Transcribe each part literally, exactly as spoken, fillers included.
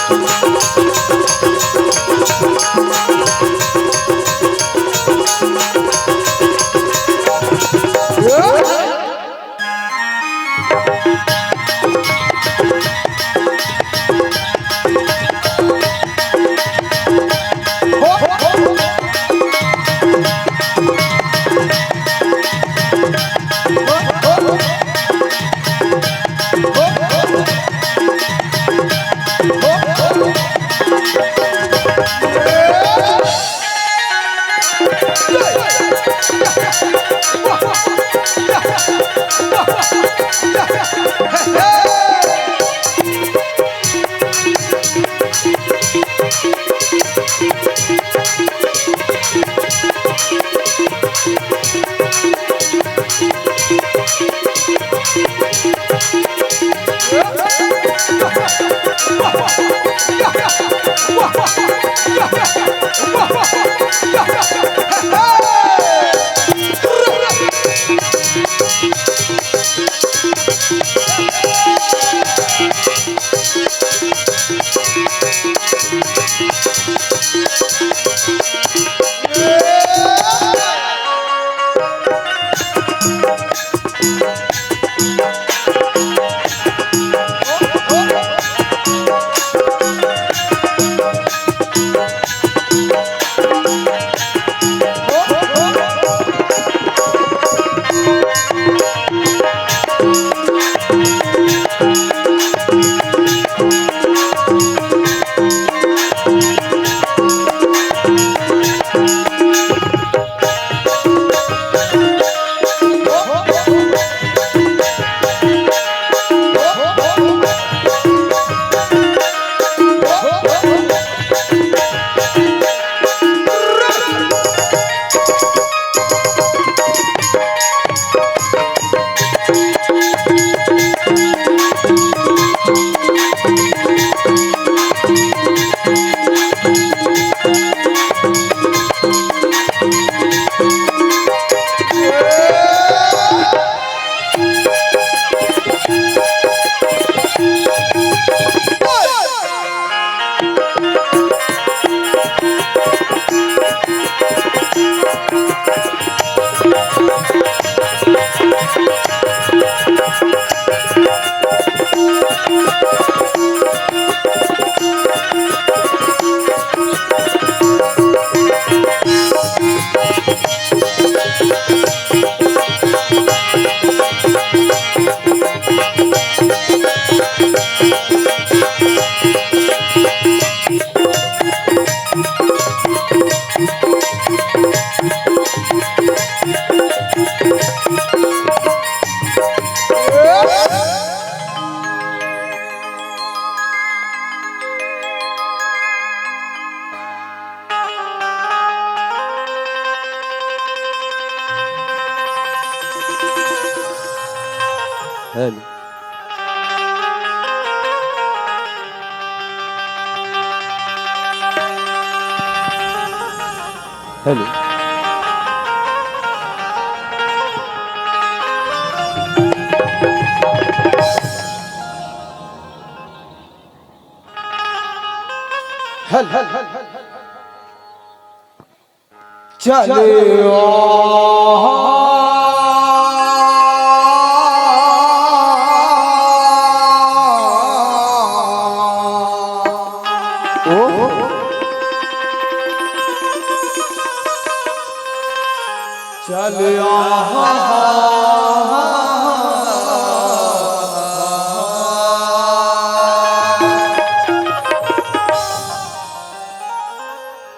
Hello. Hello. Hello. चले आ। ओ। चले आ।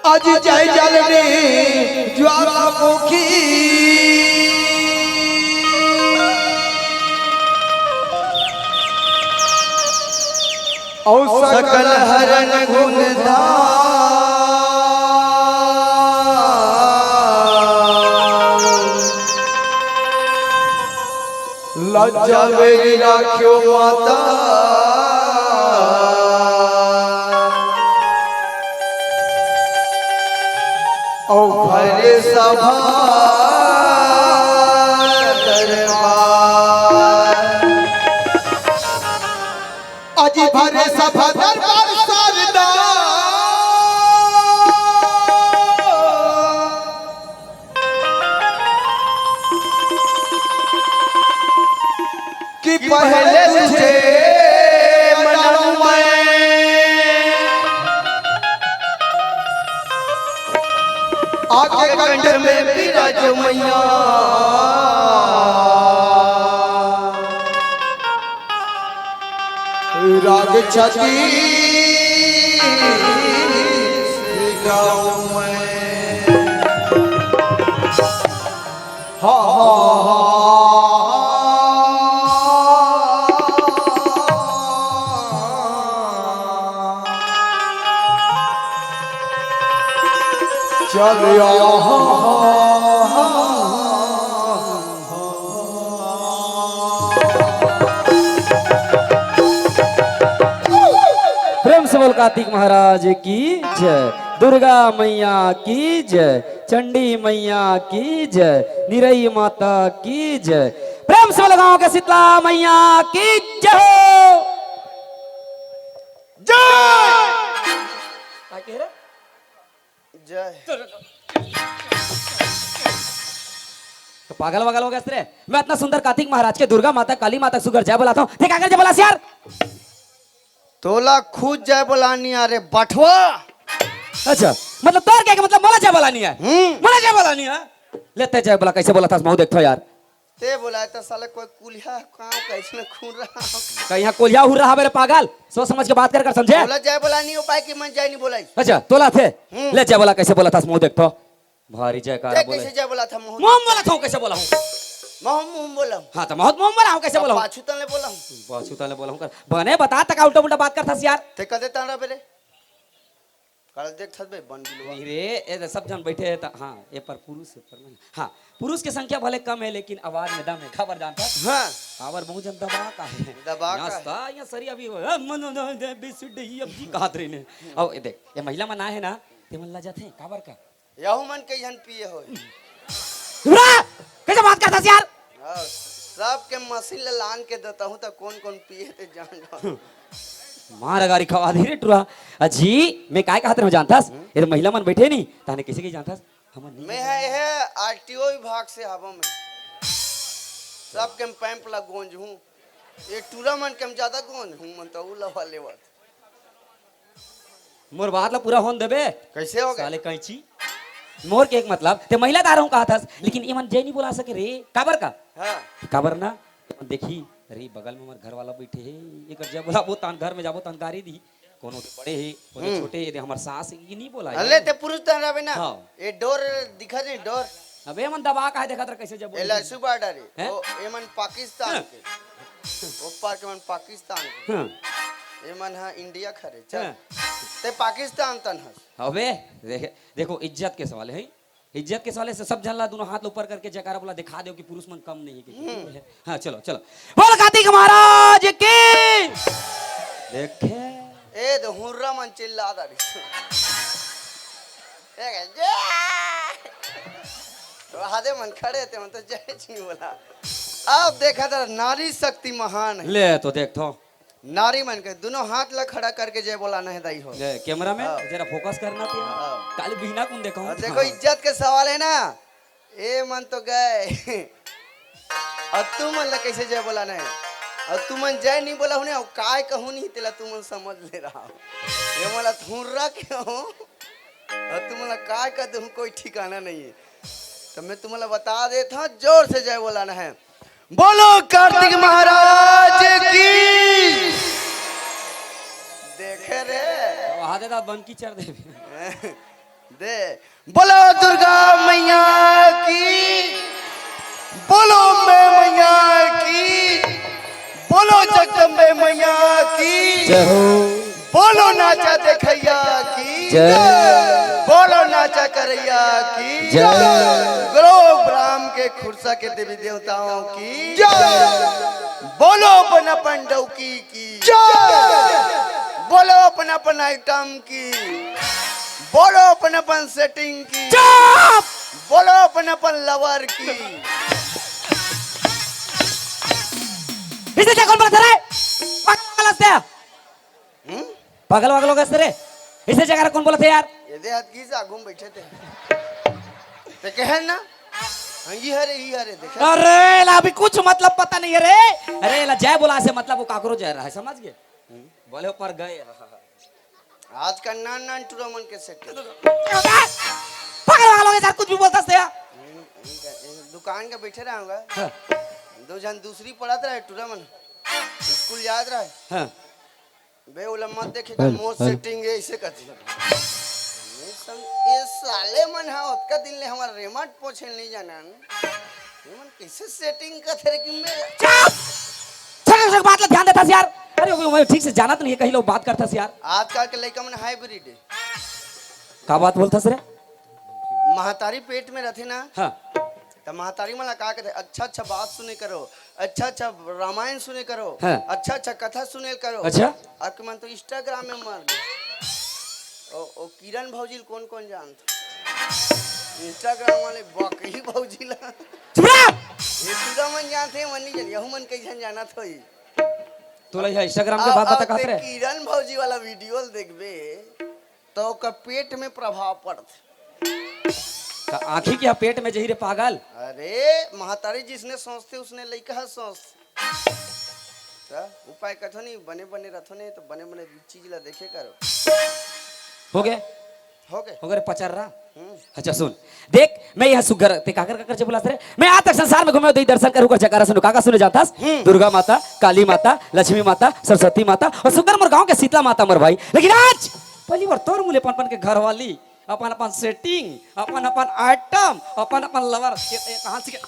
अजी जय जलनी ज्वालामुखी। अउ सकल हरन गुण धाम। लज्जा मेरी राख्यो माता। अउ भरे सभा दरबार। अजी भरे सभा दरबार सारे आके कंठ में विराजो मैया, राग छत्तीस गाँव में। हा, हा, हा, हा। चल आ। प्रेम से बोल कार्तिक महाराज की जय, दुर्गा मैया की जय, चंडी मैया की जय, निरई माता की जय। प्रेम से बोल गाँव के शीतला मैया की जय हो। जय। का कह रहा? जय। तो पागल वागल हो गया रे? मैं इतना सुंदर कार्तिक महाराज के, दुर्गा माता, काली माता सुगर जय बोलाता हूँ, ठीक है, जय बोला यार। तोला खुद जय बोलानी है रे बठवा। अच्छा, मतलब तोर के, मतलब मोला जय बोलानी है? हम्म। मोला जय बोलानी है? लेते जय बोला, कैसे बोला था, महू देखता यार। ते बोलाए त साले कोई कुलिया काव कइसने खून रहा। कहीं यहाँ कोलिया हुर रहा मेरे पागल, सोच समझ के बात कर कर समझे। बोला जय बोला नहीं हो पाए कि मन जय नहीं बोलाई। अच्छा तोला थे। हम्म। ले जय बोला कैसे बोला था महू देखता। भारी जयकारा ते बोले। कैसे जय बोला था महू? मोम बोला था कैसे बोला हूँ? महू मोम बोला हूँ। हाँ तो महू मोम बोला हूँ कैसे बोला हूँ? पाछू तले बोला हूँ। पाछू तले बोला हूँ कर बने बता तका उल्टा पुल्टा बात करता यार। ते कदे तान रहा बेरे। काला देख थस बे, बन बिलवा। नहीं रे, ए सब झन बैठे हे त, हाँ, ए पर पुरुष हे, पर मैं, हाँ, पुरुष के संख्या भले कम हे, लेकिन आवाज में दम हे। खबर जानता? हाँ। काबर बहुत जन दबा का हे। दबा का हे। नाश्ता या सरी अभी हो, ए, मन, मन, मन, दे, बी, सी, डी, ई, एफ, जी कहत रहिने। अउ ए देख, ए महिला मन आए हे ना, ते मन लजाथे, काबर का? यहू मन कइहन पिए होय। रा! कैसे बात करता यार? हाँ, सबके मशीन ले लान के देता हूँ, त कौन कौन पिए ते जान लो। मार गारी खवा दे रे टुरा। अजी, मैं काय कहत रहूं जानथस? हम्म। ये महिला मन बैठे नहीं, ताने कैसे की जानथस? हमन नहीं मैं जानथस। है, है आरटीओ विभाग से हवा में। सबके पैंप ला गोंज हूँ। ये टुरा मन के हम ज्यादा गोंज हूँ, मन तो उला वाले बात। मोर बात ला पूरा होन देबे। कैसे हो गए? साले कैंची। मोर के एक मतलब, ते महिला दार हूँ कहा थस, लेकिन एमन जय नहीं बोला सके रे। काबर का? हाँ। काबर ना? एमन देखी, अरे बगल में हमर घर वाला बैठे हे, एकर जय बोलाबो तान घर में जाबो तान गारी दी। कोनो तो बड़े हे, कोनो हम्म। छोटे हे, दे हमर सास हे, ये नहीं बोला अले यार। ते पुरुष तन रहबे ना। हाँ। ये डोर दिखा दे, डोर। अबे एमन दबा का हे, देखत रह कैसे जय बोले। एला सुबह डारे। हैं? ओ, एमन पाकिस्तान हाँ। के। ओ पार के मन पाकिस्तान के। हाँ। एमन हा इंडिया खरे। चल। हाँ। ते पाकिस्तान तन हस। अबे, देख, देखो, इज्जत के सवाल हे। इज्जत के सवाल हे, सब झन ला दोनों हाथ ऊपर करके जयकारा बोला, दिखा दो कि पुरुष मन कम नहीं है, कि हम्म। है। हाँ, चलो, चलो। बोल कार्तिक महाराज की। देखे। ए, तो हुर्रा मन चिल्ला दारी। ए, जय। तो आधे मन खड़े थे, मन तो जय जी बोला। अब देखा था, नारी शक्ति महान है। ले, तो देख तो। नारी मन के दोनों हाथ ला खड़ा करके जय बोलाना है दाई हो। ए, कैमरा में हाँ। जरा फोकस करना थी। हाँ। काली बिहना कुन देखा हूँ? और देखो, हाँ। इज्जत के सवाल है ना, ए मन तो गए। और तू मन ला कैसे जय बोलाना है? और तू मन जय नहीं बोला हूँ ना, और काय कहूँ नहीं, तेला तू मन समझ ले रहा हो। ये मोला थुर्रा के हो, और तू मन ला काय कह दूँ, कोई ठिकाना नहीं है। तो मैं तुम ला बता देता हूँ, जोर से जय बोलाना है। बोलो कार्तिक महाराज की। देखे रे। वहाँ दे दांत बन की चढ़ दे। दे। बोलो दुर्गा मैया की। बोलो अम्बे मैया की। बोलो जगदम्बे मैया की। जय हो। बोलो नाचा देखैया की। जय। बोलो नाचा करैया की। जय। ग्रोव ब्राह्म के खुर्सा के देवी देवताओं की। जय। बोलो अपन अपन डौकी की। जय। बोलो अपन अपन आइटम की। बोलो अपन अपन सेटिंग की। चुप। बोलो अपन अपन लवर की। इसे क्या कौन बोला था रे? पागल वागल हंसते हैं। हम्म? पागल वागल हो गए रे? इसे जगह कौन बोला था यार? ये दे हाथ की से आगू में बैठे थे। ते कहे ना? हाँ, ये हरे, ये हरे, देखे? अरे, ला अभी कुछ मतलब पता नहीं है रे। अरे, ला जय बोला से मतलब वो काकरो जय रहा है, समझ गए? हम्म। बोले ऊपर गए। आज का नान नान टूरा मन के सेट। पागल वागल हो यार, कुछ भी बोलथस ते यार। दुकान के बैठे रहूंगा। हाँ। दो जन दूसरी पढ़त रहे, टूरा मन स्कूल जात रहे। हाँ। बे, ओला मत देखे कर, हेलो, मोर हेलो। सेटिंग है, ऐसे कहते। मैं सम-, ये साले मन हा ओतका दिन ले हमार रेमट पोछे नहीं जानन। ये मन कैसे सेटिंग करथे रे कि मैं चुप! छोटे छोटे बात ला ध्यान देथस यार। अरे, वो, वो ठीक से जानत नहीं है, कहीं लोग बात करथस यार। आजकल के लइका मन हाइब्रिड है। का बात बोलथस रे? महतारी पेट में रथे ना, हाँ। त महतारी मन ला का कथे, "अच्छा अच्छा बात सुने करो, अच्छा अच्छा रामायण सुने करो, हाँ। अच्छा अच्छा कथा सुने करो।" अच्छा। अब के मन तो Instagram में मर गए। ओ, ओ किरण भौजी ल कौन कौन जानत? Instagram वाले बकही भौजी ला। चुप रह! ये पूरा मन जानथे, मन नहीं जान, यहू मन कैसन जानत होई। तोला यह Instagram के अब, बात बता अब कहत ते रे? किरण भौजी वाला वीडियो ल देखबे, तो ओकर पेट में प्रभाव पड़थे। त आँखी के पेट में जही रे पागल। अरे, महतारी जिसने सोचथे, उसने लइका ह सोचथे। त उपाय कथो नहीं, बने बने रथो नहीं, तो बने बने चीज ला देखे करो। हो गए? हो गए? हो गए रे पचर्रा? हम्म। अच्छा सुन, देख, मैं यहाँ सुग्घर, ते काकर काकर से बुलात रे? मैं आज तक संसार में घूमे, दई दर्शन करूँ, कर जकारा सुनू, काका सुने जाथस? हम्म। दुर्गा माता, काली माता, लक्ष्मी माता, सरस्वती माता और सुग्घर मोर गाँव के शीतला माता मोर भाई। लेकिन आज पहली बार तोर मुँह ले पन पन के घर वाली अपन अपन सेटिंग, अपन अपन आइटम, अपन अपन लवर, ये, ये कहाँ सीखे?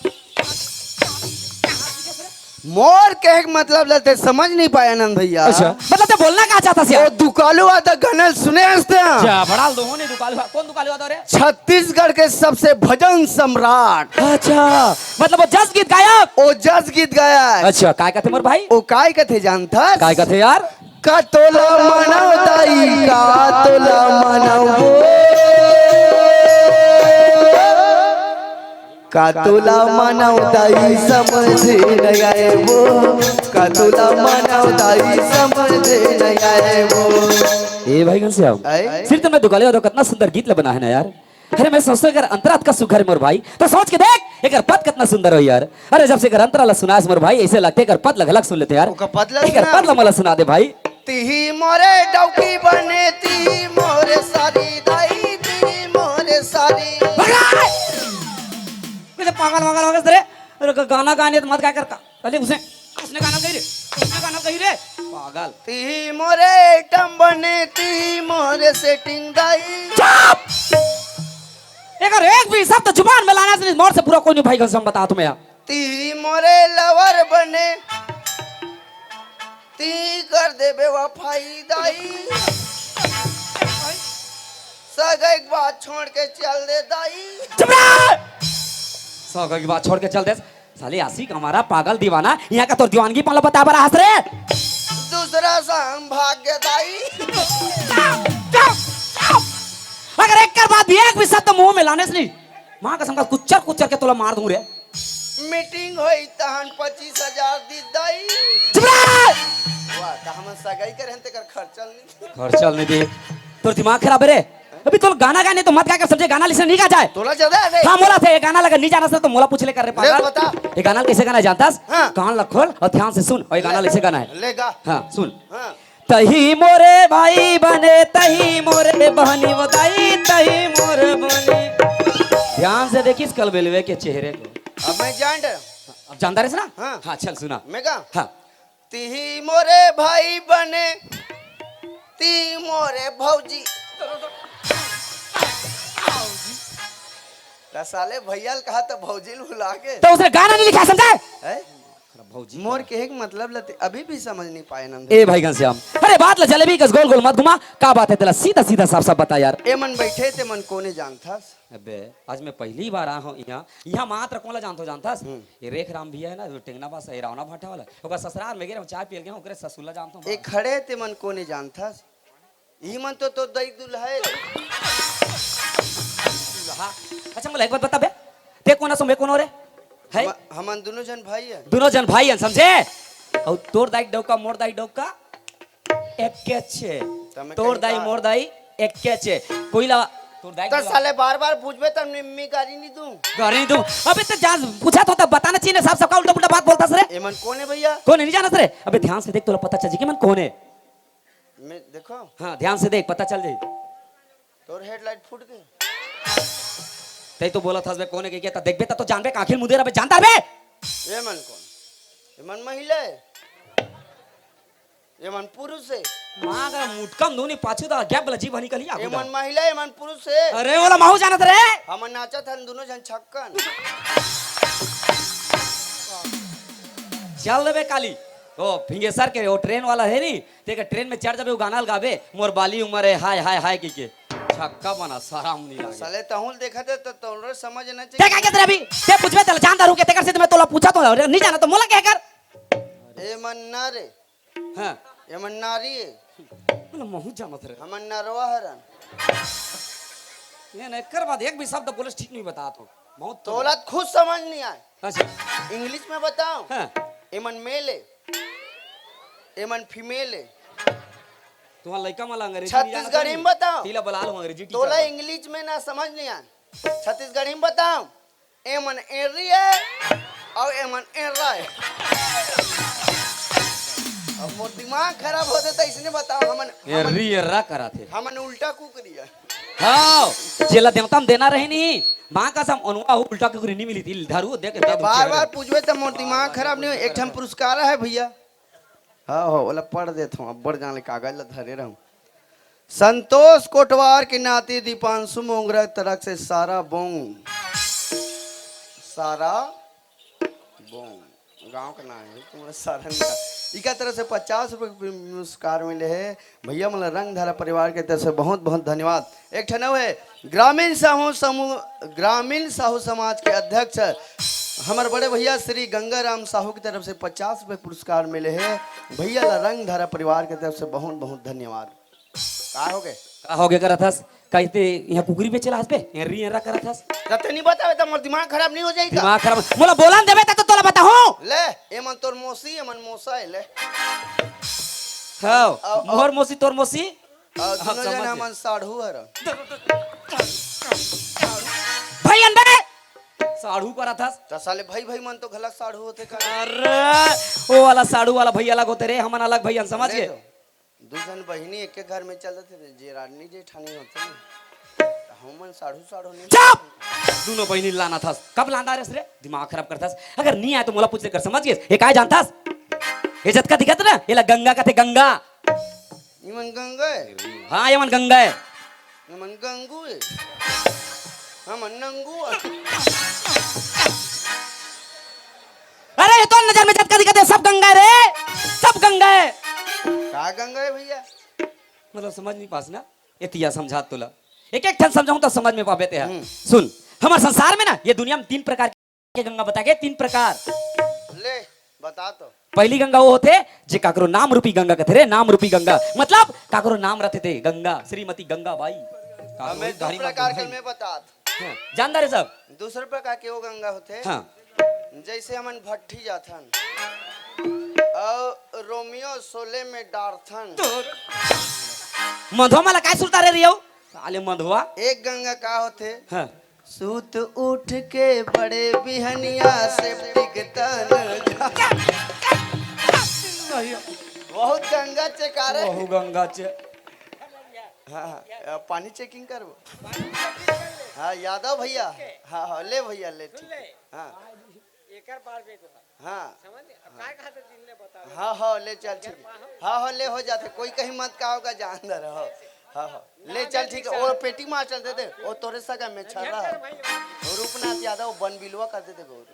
मोर कहे के मतलब ल ते समझ नहीं पाए आनंद भैया। अच्छा, मतलब ते बोलना का चाहथस यार? वो दुकालू आता गनल सुने हंसते हैं। अच्छा, बड़ा लोगों ने दुकालू, कौन दुकालू आता रे? छत्तीसगढ़ के सबसे भजन सम्राट। अच्छा, मतलब वो जस गीत गायक? वो जस गीत गायक। अच्छा, काय कथे मोर भाई? वो काय कथे जानथस? काय कथे यार? का तोला मनव दाई, का तोला मनव वो। का तोला मनव दाई समझे न आए वो। का तोला मनव दाई समझे न आए वो। ए भाई घनश्याम, आए? सिर्फ मैं दुकाले वाला कितना सुंदर गीत ला बना है ना यार। अरे मैं सोचता हूँ, अगर अंतरा अतका सुघर मोर भाई, तो सोच के देख, एकर पद कितना सुंदर हो यार। अरे जब से एकर अंतरा ला सुनास मोर भाई, ऐसे लगथे एकर पद ला घलक सुन लेते यार। ओकर पद ला एकर सुना। पद ला मोला सुना दे भाई। तिही मोरे डौकी बने, तिही मोरे सारी दाई, तिही मोरे सारी। भगला! कैसे पागल वागल हो गए रे? अरे ग-, गाना गाने तो मत गाय कर का। अरे उसे, उसने गाना कही रे, उसने गाना कही रे। पागल। तिही मोरे आइटम बने, तिही मोरे सेटिंग दाई। चुप! एकर एक भी शब्द जुबान में लाना से मोर से बुरा कोई नहीं भाई, कसम बता तुम्हें यार। तिही मोरे लवर बने, तिही कर दे बेवफाई दाई। सगई के बात छोड़ के चल दे दाई। चुप रह! सगई के बात छोड़ के चल दे। साले आशिक हमारा पागल दीवाना, यहाँ का तोर दीवानगी पाला बता बरा हंस रे। दूसरा संग भाग के दाई। चुप, चुप, चुप। अगर एक कर बात भी, एक भी शब्द मुंह में लाने से नहीं, माँ कसम का कुचर कुचर के तोला मार दूं रे। मीटिंग होई तहन पच्चीस हजार दी दाई। चुप रह! वाह, त हमन सगाई करे हन तेकर खर्चा नहीं। खर्चा नहीं दे। तोर दिमाग खराब है रे। अभी तोर गाना गाने तो मत गा कर समझे, गाना लिसे नहीं गा जाए। तोला ज्यादा है रे। हाँ, मोला थे, ये गाना लगा नहीं जाना सर तो मोला पूछ ले कर रे ले पागल। बता। ये गाना कैसे गाना है जानता है? हाँ। कान ला खोल और ध्यान से सुन। और ये गाना ले। कैसे गाना है? ले गा। हाँ, सुन। हाँ। तही मोरे भाई बने, तही मोरे बहनी बताई, तही मोरे बहनी। ध्यान से देखिस कल बेलवे के चेहरे को। अब मैं जान डर। अब जानता रहे ना? हाँ। हाँ, चल सुना। मैं गा? हाँ। तिही मोरे भाई बने, तिही मोरे भौजी। त साले भैया ल कहा त भौजी ल भुला के। तो उसने गाना नहीं लिखा, समझे? हैं? भौजी मोर का। कहे के मतलब ल ते अभी भी समझ नहीं पाए नंद। ए भाई घनश्याम, अरे बात ल जलेबी कस गोल गोल मत घुमा, का बात है तेला सीधा सीधा साफ साफ बता यार। ए मन बैठे ते मन कोने जानथस? अबे आज मैं पहली बार आया हूँ यहाँ, यहाँ मात्र कोन ला जानथो जानथस? हम्म। ये रेख राम भैया है ना, जो टेंगना पास है, रावणा भाटा वाला, ओकर ससुराल में गे रहे, चाय पियल गए, ओकरे ससुर ला जानथो ए बस। खड़े ते मन कोने जानथस? ई मन तो, तो दई दुल्हा है। दुल्हा? अच्छा, मोला एक बात बता बे, ते कोन असो, मैं कोन हो रे? है? हम, हमन दोनों जन भाई है। दोनों जन भाई है, समझे? और तोर दाई डौका, मोर दाई डौका, एक के छे। त मैं तोर कहीं दाई, का मोर दाई, एक के छे। कोई ला, तोर दाई त बोला। साले बार-बार पूछबे त निम्मी गारी नहीं दूं। गारी नहीं दूं। अबे त जान पूछा तो, त बताना चाहिए ना, साफ साफ का उल्टा पुल्टा बात बोलता सर। एमन कौन है भैया? कौन है, नहीं जाना सर? अबे ध्यान से देख, तोला पता चल जाए कि मन कौन है। मैं, देखो। हाँ, ध्यान से देख, पता चल जाए। तोर हेडलाइट फूट गए। तैं तो बोलत हस बे, कोन हे कहिके, त देखबे, त तो जानबे, का आँखी ल मुदे रहबे, जानत हस बे? ये मन कोन? ये मन महिला हे? ये मन पुरुष हे? माँ का मुटकम दूनी पाछू दा गैप वाला जीभ निकली आगू ये दा। मन महिला, ये मन पुरुष हे? अरे, ओला महूँ जानत रे। हमन नाचत हन दुनों झन छक्कन। चल देबे काली। ओ, फिंगेसर के, ओ ट्रेन वाला हे नी, तेकर ट्रेन में चढ़ जाबे, ओ गाना ल गाबे, "मोर बाली उमर हे, हाय, हाय, हाय," कहिके। छक्का बना, शरम नहीं लागे। साले तहूँ ल देखत हे, त तोरो समझ ना ते चाहिए। का कहत रहे अभी? ते पूछबे, तेला जानत रहूँ के, तेकर से तो मैं तोला पूछत हूँ, नहीं जाना तो मोला कह कर। ए मन ना रे। हाँ। ए मन नारी हे। बोला, महूँ जानत रहे। हमन नरवा हरन। ये ना, एकर बाद एक भी शब्द बोले ठीक नहीं बतात हूँ। महूँ तो तोला खुद समझ नहीं आए। अच्छा। English में बताओ। हाँ। एमन male हे, एमन female हे। तुम्हारा लइका मन ला अंग्रेजी नहीं जानत छत्तीसगढ़ी रही? में बताओ। तेला बला लो अंग्रेजी teacher तोला ला। English में ना समझ नहीं आए। छत्तीसगढ़ी में बताओ। एमन एर्री हे अउ एमन एर्रा हे। अब मोर दिमाग खराब होथे त इसने बताओ, हमन, हमन, एर्री एर्रा कराथे। हमन उल्टा कुकरी हे। हाँ, जेला देवता म देना रहे नी, माँ कसम, ओनवा हो उल्टा कुकरी नी मिली थी, धरू दे के ए, दे दू बार चेहरे। बार पूछबे त मोर दिमाग खराब नहीं हो, एक ठन पुरस्कार हे भैया। हाँ हो, ओला पढ़ देत हूँ, अब्बड़ जान ले कागज ला धरे रहूँ। संतोष कोटवार के नाती दीपांशु मोंगरा तरफ से सारा बोंग, सारा बोंग, गांव का नाम है तुम्हारा सारंग का। इका तरफ से पचास रुपए के पुरस्कार मिले है। भैया मन ला रंगधारा परिवार के तरफ से बहुत बहुत धन्यवाद। एक ठन अउ है ग्रामीण साहू समूह, ग्रामीण साहू समाज के अध्यक्ष हमर बड़े भैया श्री गंगाराम साहू की तरफ से पचास रुपए पुरस्कार मिले है। भैया ला रंगधारा परिवार के तरफ से बहुत बहुत धन्यवाद। का हो गे? का हो गे करत हस? कहिते यहाँ कुकरी बेचे ला हस बे? एर्री एर्रा करत हस? त ते नहीं बतावे त मोर दिमाग खराब नहीं हो जाई का? दिमाग खराब। मोला बोलन देबे त तो तोला बताहूँ। ले, एमन तोर मौसी, एमन मौसा है, ले। हाँ, अब, अब मोर मौसी, तोर मौसी। अउ अब दुनों समझ जन गए। हमन साढ़ू हरन। भई अन बे! साढ़ू करत हस? त साले भई भई मन तो घला साढ़ू होथे का? अरे, ओ वाला साढ़ू वाला भई अलग होथे रे, हमन अलग भई हन, समझ ले गए? तो, दू झन बहिनी एके घर में चलत हे, जेरानी जेठानी होथे ना। त हमन साढ़ू साढ़ू नहीं चुप! दुनों बहिनी लानत हस। कब लानत रेहेस रे? दिमाग खराब करत हस। अगर नहीं आए तो मोला पूछ ले कर, समझ गेस? ये काय जानत हस? ये जतका दिखत ना, ये ला गंगा कथे, गंगा। इमन गंगा हे? हाँ, इमन गंगा हे। इमन गंगू हे? हमन नंगू हे। अरे, ये तो नजर में जतका दिखत हे, सब गंगा हे रे, सब गंगा हे। का गंगा हे भैया? मतलब समझ नहीं पास ना, ये तिया समझा तोला। एक एक ठन समझाऊं तो समझ में पाबे ते हा। हम्म। सुन, हमर संसार में ना, ये दुनिया में तीन प्रकार के गंगा बता के, तीन प्रकार। ले, बता तो। पहली गंगा वो होथे, जे काकरो नाम रूपी गंगा कथे रे, नाम रूपी गंगा। मतलब, काकरो नाम रथे ते, गंगा, श्रीमती गंगा बाई। काकरो हमें दू धारी प्रकार के मार मैं बतात। हाँ, जानदार हे सब। दूसरे प्रकार के वो गंगा होथे, हाँ। जैसे हमन भट्ठी जाथन, अउ रोमियो सोले में डारथन। मधवा मला काय सुरता रे रियो? साले मधवा। एक गंगा का होथे? हाँ। सूत उठ के बड़े बिहनिया सेप्टिक तन। बहुत गंगा चेकारे। बहु गंगा चे। हाँ, हाँ, पानी checking करबो। हाँ, यादव भैया। हाँ, हाँ, ले भैया, ले, ठीक हे। हाँ। एकर बार में तो हाँ। समझ ले? अब काय कहा था दिन ले बता दे। हाँ, हाँ, ले चल, ठीक हे। हाँ, हाँ, ले हो जाथे, कोई कहीं मत का होगा, जान दे रहो। हाँ, हाँ, ले चल, ठीक हे, वो पेटी मार चल दे दे, वो तोरे सगा में छर्रा हे। वो रूपनाथ यादव, वो बन बिलवा कर दे दे, वो।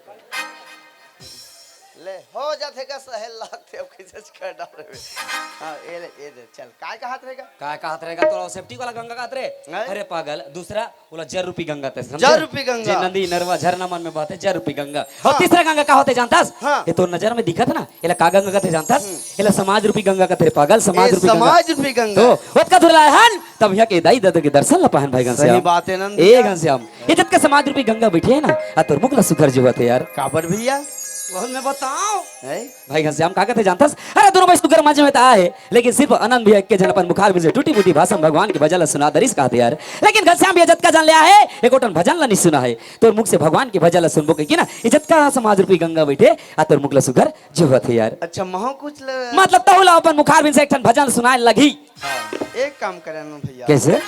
ले, हो जाथे का सहेल लागथे, अब कैसे कर डालबे। हाँ, ये ले, ये दे, चल, काय कहात रहेगा? काय कहात रहेगा? तो सेप्टिक वाला गंगा कहात रहे? हैं? अरे पागल, दूसरा बोला जल रूपी गंगा ते, समझे? जल रूपी गंगा। जे नदी, नरवा, झरना मन में बहथे, जल रूपी गंगा। हाँ। अउ तीसरा गंगा का होथे जानथस? हाँ। ये तोर नजर में दिखत ना, एला का गंगा कथे जानथस? हम्म। एला समाज रूपी गंगा कथे रे पागल, समाज ए, रूपी गंगा। समाज रूपी गंगा। तो ओतका दूर लाए हन, तब यहाँ के दाई ददा के दर्शन ला पाहन भाई घनश्याम। सही बात हे नंद ए भैया। घनश्याम, ये जतका समाज रूपी गंगा बैठे हे ना, आ तोर मुख ला सुघर जोहत हे यार। काबर भैया? बहुत मैं बताऊं। हैं? भाई घनश्याम का कथे जानथस? अरे दोनों भाई सुघर मंच में त आए हे, लेकिन सिर्फ आनंद भैया के झन अपन मुखार में से टूटी फूटी भाषा में भगवान के भजन ला सुना दरिस कहत हे यार। लेकिन घनश्याम भैया जतका झन ले आए हे, एको ठन भजन ला नहीं सुना हे। तोर मुख से भगवान के भजन ला सुनबो कहिके ना, ये जतका समाज रूपी गंगा बैठे हे, आ तोर मुख ला सुघर जोहत हे यार। अच्छा, महूं कुछ ल- मतलब तहू ला अपन मुखार में से एक ठन भजन सुनाए लगही। हाँ, एक काम करे ना भैया। कैसे?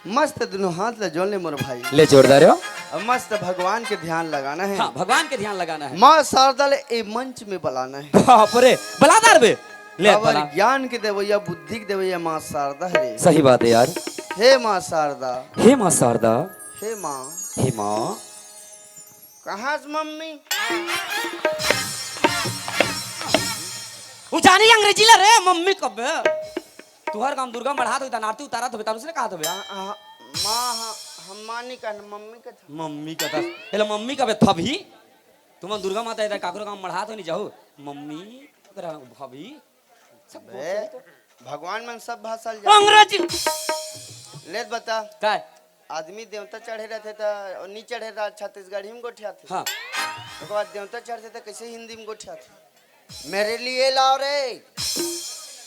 मस्त दुनों हाथ ला जोड़ ले मोर भाई। ले जोरदार हो। अब मस्त भगवान के ध्यान लगाना है। हाँ, भगवान के ध्यान लगाना है। माँ शारदा ले ए मंच में बलाना है। बाप रे, बला दार बे। ले, काबर बला। ज्ञान के देवैया, बुद्धि के देवैया माँ शारदा हरे। सही बात है यार। हे माँ शारदा। हे माँ शारदा। हे माँ। हे माँ। कहाँ से मम्मी? वो जानी अंग्रेजी ला रे, मम्मी कब? तुहर गांव दुर्गा मढ़ात होई, त आरती उतारत होबे, तब उसने कहा होबे। आ, आ, माँ, हाँ, हम माँ नहीं कहना, मम्मी का था। मम्मी का था। एला मम्मी का बे थबही। तुम दुर्गा माता इधर काकरो गांव मढ़ात हो नहीं जाओ। मम्मी, ओकरा भाभी, सब बोल बे, चलते। भगवान मन सब भाषा ल जाने। अंग्रेजी। ले त बता। काय? आदमी देवता चढ़े रहते त, नहीं चढ़े रहता, छत्तीसगढ़ी में गोठियाथे। हाँ। ओकर बाद देवता चढ़ते त कैसे हिंदी में गोठियाथे? मेरे लिए लाओ रे,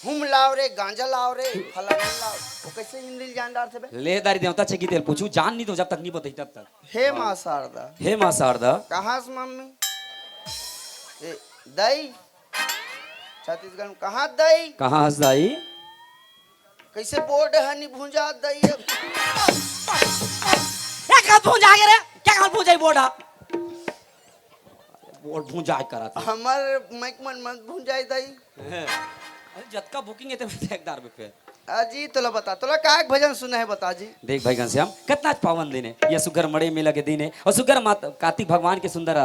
हुम लाओ रे, गांजा लाओ रे, फलाना लाओ। वो कैसे हिंदी ल जान डारथे बे? ले दारी देवता छेकी तेल पूछू, जान नहीं तो जब तक नहीं बताई तब तक। हे माँ शारदा। हे माँ शारदा। कहाँ से मम्मी? ए, दाई। छत्तीसगढ़ में कहाँ दाई? कहाँ हस दाई? कैसे बोर्ड है नी भूंजा दाई अब? ए, कहाँ भूंजा के रे? क्या कहाँ भूंजा बोर्ड है? बोर्ड भूंजा के करा था। हमार माइक मन मत भूंजाई दाई। अरे जतका बुकिंग है ते एक दार में पे। अजी, तोला बता, तोला काय के भजन सुने है, बता जी। देख भाई घनश्याम, कितना पावन दिन है, ये सुघर मड़ई मेला के दिन है, और सुघर मात-, कार्तिक भगवान के सुंदर,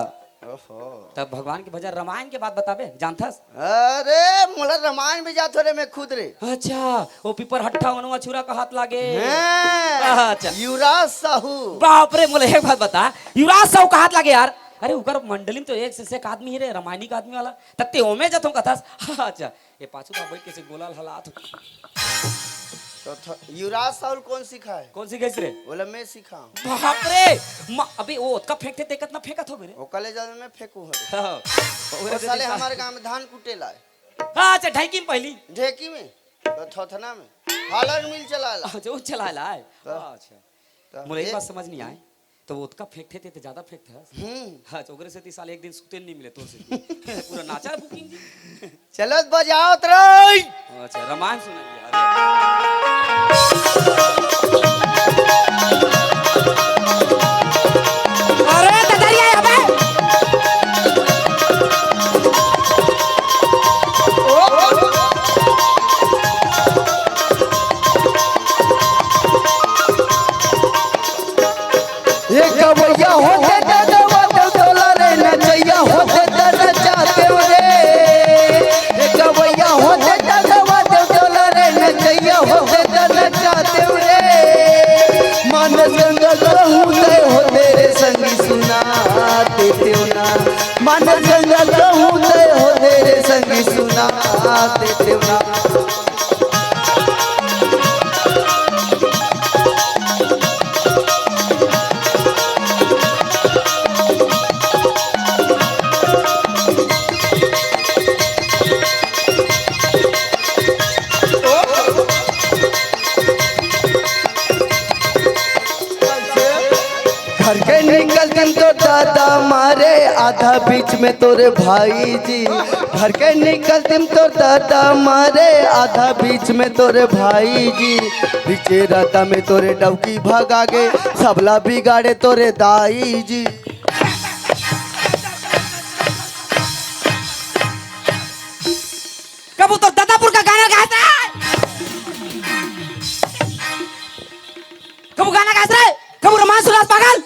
ओहो। तब भगवान के भजन, रामायण के बात बताबे, जानथस? अरे, मोला रामायण में जात हो रे, मैं खुद रे। अच्छा, वो पीपर हट्ठा वनवा छुरा का हाथ लागे। हैं। अच्छा। युवराज साहू। बाप रे, मोला एक बात बता, युवराज साहू का हाथ लागे यार। अरे, उकर मंडली में तो एक से एक आदमी है रे, रामायणी का आदमी वाला। तब ते ओमे जाथों कथस। अच्छा, ये पाछू का बैठ के से गोला हलात हो। तो थ-, युवराज साहू ल कौन सिखाए? कौन सिखाइस रे? बोला, मैं सिखाऊं। बाप रे, म-, अबे वो ओतका फेंकथे, ते कतना फेंकत होबे रे? ओकर ले ज्यादा मैं फेंकू हूँ। हाँ, वो वो साले हमारे गांव में धान कुटे लाए। हाँ, अच्छा, ढेकी में पहली। ढेकी में, तो थोथना में। हालर मिल चला ला। अच्छा, वो चला ला है। तो, अच्छा। तो मोला एक ये बात समझ नहीं आए। तो वो ओतका फेंकथे, ते, ते ज्यादा फेंकथे। हम्म। हाँ, तो ओकरे सेती साले एक दिन सुते नहीं मिले तोर सेती। पूरा नाचा है बुकिंग जी। चलो बजाओ त रे। अच्छा, रामायण सुनाइए। अरे। अरे, ददरिया अबे। ए गवैया होते त गवा देव तोला रे, नचैया होते त नचा देव रे। ए गवैया होते त गवा देव तोला रे, नचैया होते त नचा देव रे। मानस गंगा कहूँ तय होते रे संगी सुना देव ना। मानस गंगा कहूँ तय होते रे संगी सुना देव ना। घर के निकलतिम तोर दादा मारे आधा बीच में तोरे भाई जी। घर के निकलतिम तोर दादा मारे आधा बीच में तोरे भाई जी। बीचे राता में तोरे डौकी भगा गे, सबला बिगाड़े तोरे दाई जी। कबू तोर दादापुर का गाना गाए थे? कबू गाना गाए थे? कबू रामायण सुनास पागल?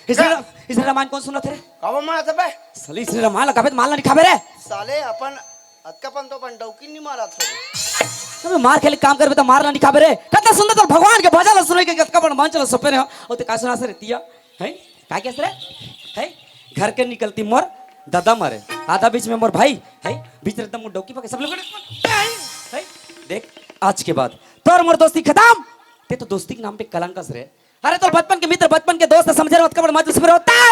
इसने, इसने रामायण कौन सुना थे रे? कब मारा था बे? साले इसने रामायण लगाबे त मार ला नहीं खाबे रे। साले अपन अतका पन तो अपन डौकी नहीं मारा था। अबे मार खेले काम करबे त मार ला नहीं खाबे रे। कतना सुंदर तो भगवान के भजन ला सुने के कतका बड़ मंच ला सपे रे हो। ओ ते का सुना से रहती है? हैं? का के रे? हैं? घर के निकलती मोर दादा मारे। आधा बीच में मोर भाई, हैं? बीच रहता मोर डौकी पके सब लोग, हैं? देख, आज के बाद तोर मोर दोस्ती खत्म। ते तो दोस्ती के नाम पे कलंकस रे। अरे तोर बचपन के मित्र, बचपन के दोस्त समझे रहो, अतका बड़ मत उसमें होता है।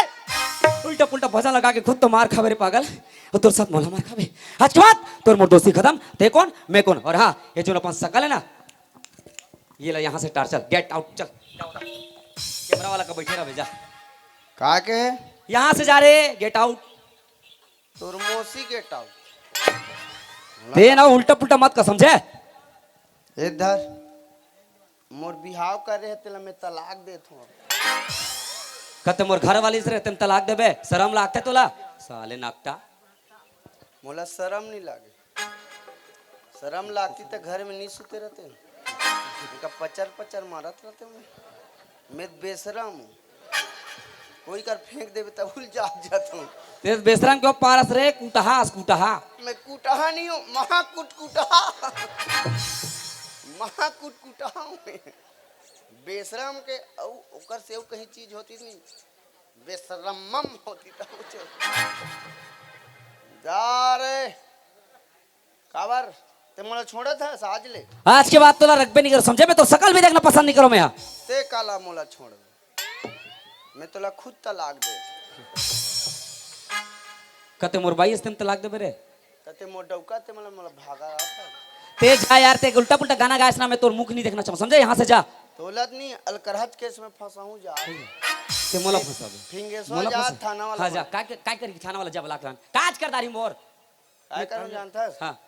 उल्टा पुल्टा भजन लगा के खुद तो मार खावे रे पागल, और तोर साथ मोला मार खावे। आज के बाद तोर मोर दोस्ती खत्म। ते कौन, मैं कौन? और हाँ, ये जो अपन सकल है ना, ये ला यहाँ से टार, चल, get out, चल। कैमरा वाला का बैठे रह भेजा। का के? यहाँ से जा रे, get out। तोर मौसी get out। ते ना उल्टा पुल्टा मत का समझे। इधर मोर बिहाव करे हे, तेला मैं तलाक देत हूँ। कते मोर घर वाली से रहते तलाक देबे, शरम लागते तोला? साले नकटा। मोला शरम नहीं लागे। शरम लागती त घर में नहीं सुते रहते। इनका पचर पचर मारत रहते मैं। मैं बेशरम हूँ। कोई कर फेंक देबे तब भूल जाग जाता हूँ। ते बेशरम क्यों पारस रे, कुटहा, कुटहा। मैं कुटहा नहीं हूँ, महाकुटकुटहा। महाकुटकुटहा हूँ मैं। बेशरम के अउ ओकर से अउ कहीं चीज होती नहीं। बेशरमम होती तब कुछ। जा रे। काबर? ते मोला छोड़त हस आज ले? आज के बाद तोला रखबे नहीं कर, समझे? मैं तो शकल भी देखना पसंद नहीं करो मैं यहाँ। ते काला मोला छोड़? मैं तोला खुद तलाक दे। कते मोर बाई अस तेम तलाक देबे रे? कते मोर डौका ते मोला, मोला भागा आता। ते जा यार, ते उल्टा पुल्टा गाना गायस ना, मैं तोर मुख नहीं देखना चाहूँ, समझे? यहाँ से जा। तोला नहीं, अलकरहत केस में फंसा हूँ, जा। ते मोला फंसा दे। फिंगेसवा मोला जा, फंसा। थाना वाला हाँ, जा। बोल। काय, काय करी थाना वाला जा, बलाक लान। काज कर दारी मोर। काय मैं करूँ जानथस? हाँ।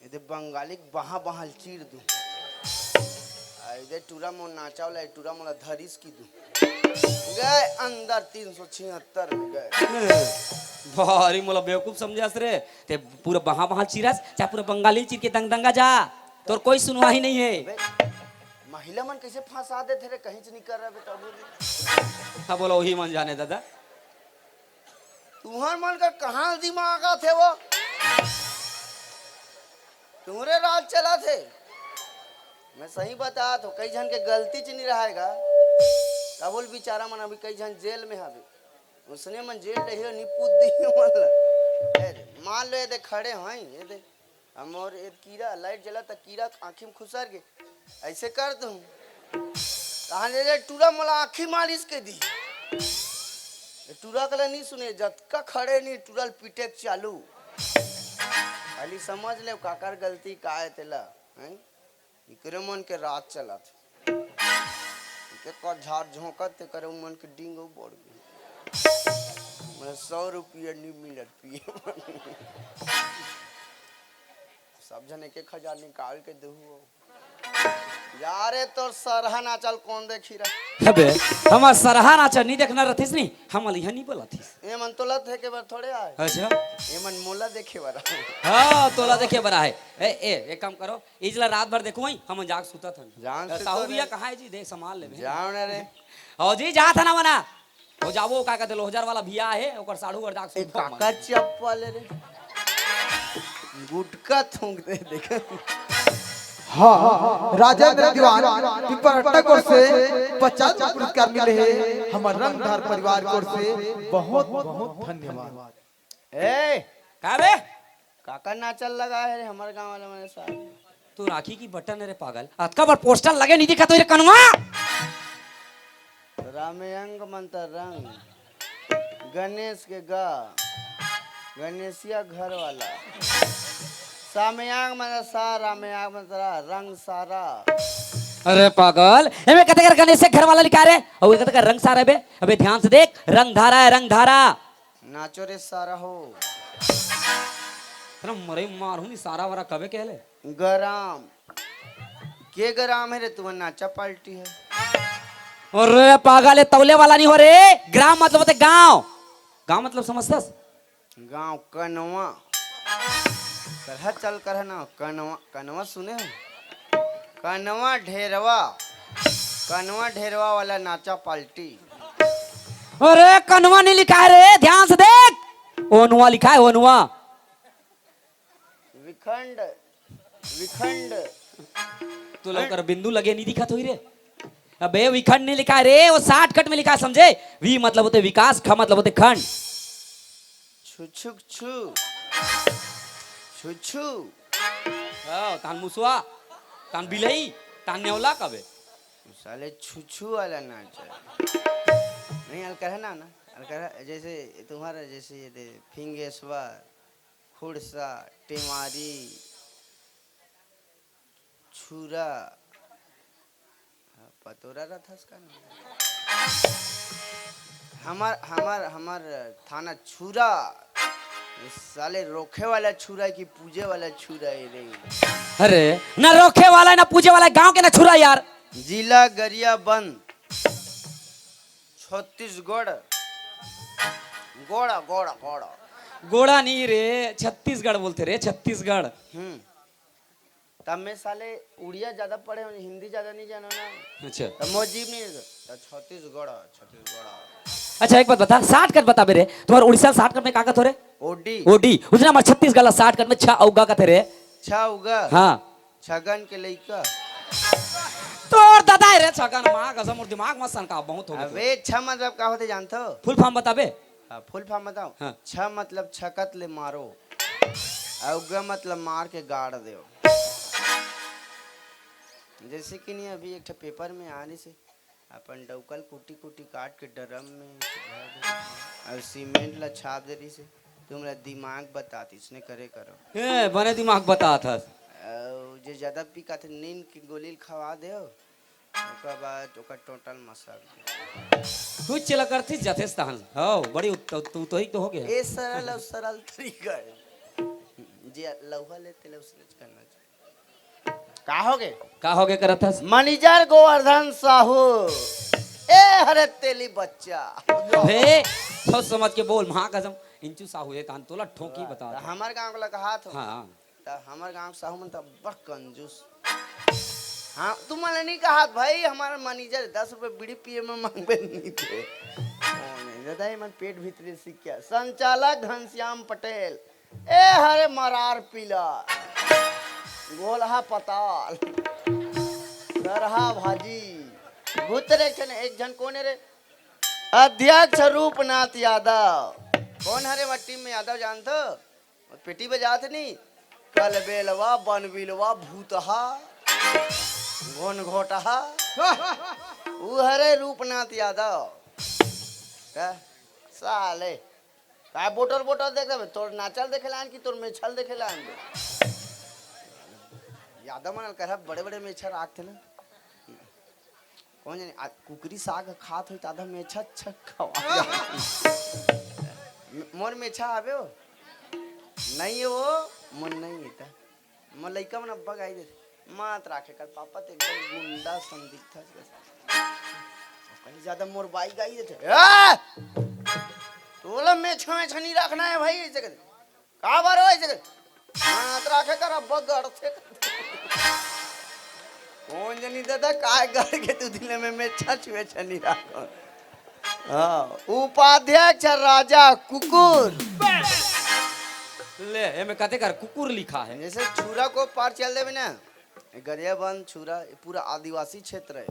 एदे बंगाली के बहा बहा ल चीर दूं। आ एदे टूरा मोर नाचा वाला, ए टूरा मोला धरिस की दूं। गए अंदर तीन सौ छिहत्तर में गए। भारी मोला बेवकूफ समझास रे। ते पूरा बहा बहा ल चीरस, चाहे पूरा बंगाली ल चीर के दंग दंगा जा। तोर कोई सुनवाई नहीं है। बे, महिला मन कैसे फंसा देथे रे, कहीं से नहीं कर रहा बेटा, बोल। हाँ, बोलो, वही मन जाने दादा। तुहर मन का कहाँ दिमाग आथे वो? तुहरे राज चलत हे। मैं सही बतात हूँ, कई झन के गलती च नहीं रहेगा। का बोल बेचारा मन अभी कई झन जेल में हवे। उसने मन जेल रही हो, निपुत दी मन ला। ए दे, मान लो ये दे खड़े हैं, ये दे। हम और एक कीड़ा, लाइट जला त कीड़ा आँखी में खुसर गे। ऐसे कर दूं। कहाँ ले ले टूरा मोला आँखी मालिश के दी। ये टूरा कला नहीं सुने, जतका खड़े नहीं टूरा ल पीटे के चालू। खाली समझ ले काकर गलती का है तेला, हैं? इकरे मन के राज चलत। इके का झाड़ झोंकत ते करे मन के डिंग बढ़ गई। मैं सौ रुपया नहीं मिलत पिए। सब जन एक एक हजार निकाल के देहू। जा रे, तोर सरहा नाचल कौन देखी रे? अबे, हमार सरहा नाचा नहीं देखना रहतिस नहीं, हम इहाँ नहीं बोलतिस। ये मन तोला देखे बर थोड़े आए। अच्छा। ये मन मोला देखे बर आए। हाँ, तोला देखे बर आए। ए, ए, एक काम करो, इजला रात भर देखो वहीं, हम जाग सुता थन। जान से साहू तो भैया रे। कहाँ है जी? देख, संभाल ले बे। जाओ ना रे। हो जी, जा था ना मना। हो जावो, का कहते, लोहजार वाला भैया है, ओकर साढ़ू वर जाग ए, सुता काका मन। चप्पल रे। गुटका थूक दे, देख। हाँ, राजेंद्र दीवान, पिपरहट्टा कोर से पचास रुपये पुरस्कार मिले हे, हमर रंगधार परिवार कोर से बहुत, बहुत धन्यवाद। ए, का बे? काकर नाचल लगा है रे हमर गांव वाला मने साहब? तू राखी की बटन रे पागल, अतका बड़ पोस्टर लगे नहीं दिखा तो रे कनुआ। रामयंग मंत्र रंग, गणेश के गा, गणेशिया घर वाला। सामयांग मंत्र सा, रामयांग मंत्र रंग सारा। अरे पागल, एमे कते कर गणेश के घर वाला लिखा रे, और कते कर रंग सारा बे? अबे ध्यान से देख, रंग धारा है, रंग धारा। नाचो रे सारा हो। तेरा मरे मार हूँ, सारा वारा कबे कहले? गराम। के गराम है रे, तुम्हार नाचा पार्टी है। अरे पागल, ये तौले वाला नहीं हो रे। ग्राम मतलब होते गांव। गांव मतलब समझतस? गांव कनवा। करहा चल करहा ना, कनवा, कनवा सुने हो? कनवा ढेरवा। कनवा ढेरवा वाला नाचा पार्टी। अरे कनवा नहीं लिखा है रे, ध्यान से देख, ओनवा लिखा है, ओनवा। विखंड, विखंड। तू लोग कर बिंदु लगे नहीं दिखा तो ही रे। अबे विखंड नहीं लिखा है रे, वो शॉर्टकट में लिखा है, समझे? वी मतलब होते विकास, ख मतलब होते खंड। छु छु छु। छु छु। हाँ, तान मुसवा, तान बिलई, तान नेवला कबे। साले छु छु वाला नाच है। नहीं, अलकर है ना, ना। अलकर है, जैसे तुम्हारा, जैसे ये दे, फिंगेश्वर, खुड़सा, टेमारी, छुरा, पतोरा रथस का ना? हमर, हमर, हमर थाना छुरा। ये साले रोखे वाला छुरा है कि पूजे वाला छुरा है रे? अरे, ना रोखे वाला है, ना पूजे वाला है, गांव के ना छुरा यार। जिला गरियाबंद। छत्तीसगढ़। गोड़ा, गोड़ा, गोड़ा। गोड़ा नहीं रे, छत्तीसगढ़ बोलथे रे, छत्तीसगढ़। हम्म। तब मैं साले उड़िया ज्यादा पढ़े हूँ, हिंदी ज्यादा नहीं जाना ना। अच्छा। तब मोर जीभ नहीं निकल। तो छत्तीसगढ़, छत्तीसगढ़। अच्छा, एक बात बता, shortcut बता बे रे, तुम्हारे उड़ीसा shortcut में का कहत हो रे? ओडी। ओडी। उतना हमारे छत्तीसगढ़ ला shortcut में छा उगा कहते रे। छा उगा? हाँ। छगन के लइका। तोर दादा है रे छगन, माँ कसम, मोर दिमाग मत सनका, बहुत हो गया। अबे, छा मतलब का होथे जानथो? Full form बताबे। हाँ, full form बताओ। हाँ। छा मतलब छकत ले मारो, अउ ग मतलब मार के गाड़ देव। जैसे कि नहीं, अभी एक ठो paper में आ रही से, अपन डौकल कुटी कुटी काट के ड्रम में भर दे रही से, अउ सीमेंट ला छाप दे रही से, तुमला दिमाग बतात, इसने करे करो। ए, बने दिमाग बतात हस। अउ जे ज्यादा पिकात हे, नींद के गोली ल खवा देव, ओकर बाद ओकर टोटल मसल। तू चला करथिस जाथेस तहन। हौ, बड़ी उत-, तू तो ही तो हो गया। ए सरल अउ सरल तरीका है। जे लौहा लेते ले उसने करना चाहिए। का होगे? का होगे करत हस? मैनेजर गोवर्धन साहू। ए हरे तेली बच्चा। हे, सोच समझ के बोल, माँ कसम, इंचू साहू हे, तहन तोला ठोकी बता। त हमर गाँव ला कहात हो। हाँ। त हमर गाँव के साहू मन त बड़ कंजूस। हाँ, तुमन ला नहीं कहात भाई, हमर मैनेजर दस रुपये बीड़ी पिए में मांगबे नहीं थे। ओ नहीं, दादा, ये मन पेट भीतरे सीख क्या? संचालक घनश्याम पटेल, ए हरे मरार पीला, गोलहा पताल, सरहा भाजी, भूतरे एक झन, एक झन कोन हे रे? अध्यक्ष रूपनाथ यादव। कोन हरे वो टीम में यादव जानथो? वो पेटी बजात नी, कलबेलवा, बनबिलवा, भूतहा, घोन घोटहा, उ हरे रूपनाथ यादव। का? साले, काय बोटर बोटर देख रहे? तोर नाचल देखे लान कि तोर मेछल देखे लान? यादव मन ल करहा बड़े बड़े मेछा राखथे ना। कौन जाने, आ, कुकरी साग खात होई त आधा मेछा अच्छा खवा जाए। मोर मेछा आवे हो? नहीं है वो, मोर नहीं है त। मोर लइका मन अब्बा गाई देथे। मात राखे कर पापा, ते एकदम गुंडा सन दिखता। कहीं ज्यादा मोर बाई गाई देथे। ए! तोला मेछा, मेछा नहीं रखना है भाई, ऐसे कर। काबर हो ऐसे कर? मात राखे कर, अब्बा गड़थे। कौन जनी दादा, काय गड़ के तू दिले में मेछा छुए छनी राखो। हाँ, उपाध्यक्ष राजा कुकुर। ले, एमे कते कर कुकुर लिखा है। जैसे छुरा को पार चल देवे ना, गरियाबंद छुरा, ये पूरा आदिवासी क्षेत्र है।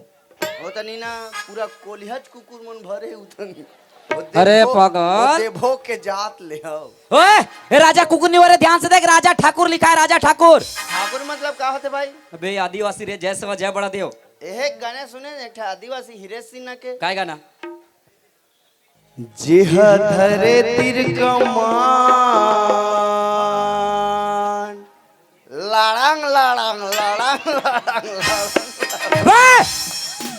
वो तनी ना पूरा कोलिहच कुकुर मन भरे उतनी। वो अरे देवभोग, पागल। वो देवभोग के जात ले हो। ओए, ए राजा कुकुर नहीं हो रे, ध्यान से देख, राजा ठाकुर लिखा है, राजा ठाकुर। ठाकुर मतलब का होते भाई? अबे आदिवासी रे, जय सेवा जय बड़ा देव। एक गाना सुने, एक ठा आदिवासी हिरेश सिन्हा के। काय गाना? जेहा धरे तीर कमान, लड़ंग, लड़ंग, लड़ंग, लड़ंग, लड़ंग। बे!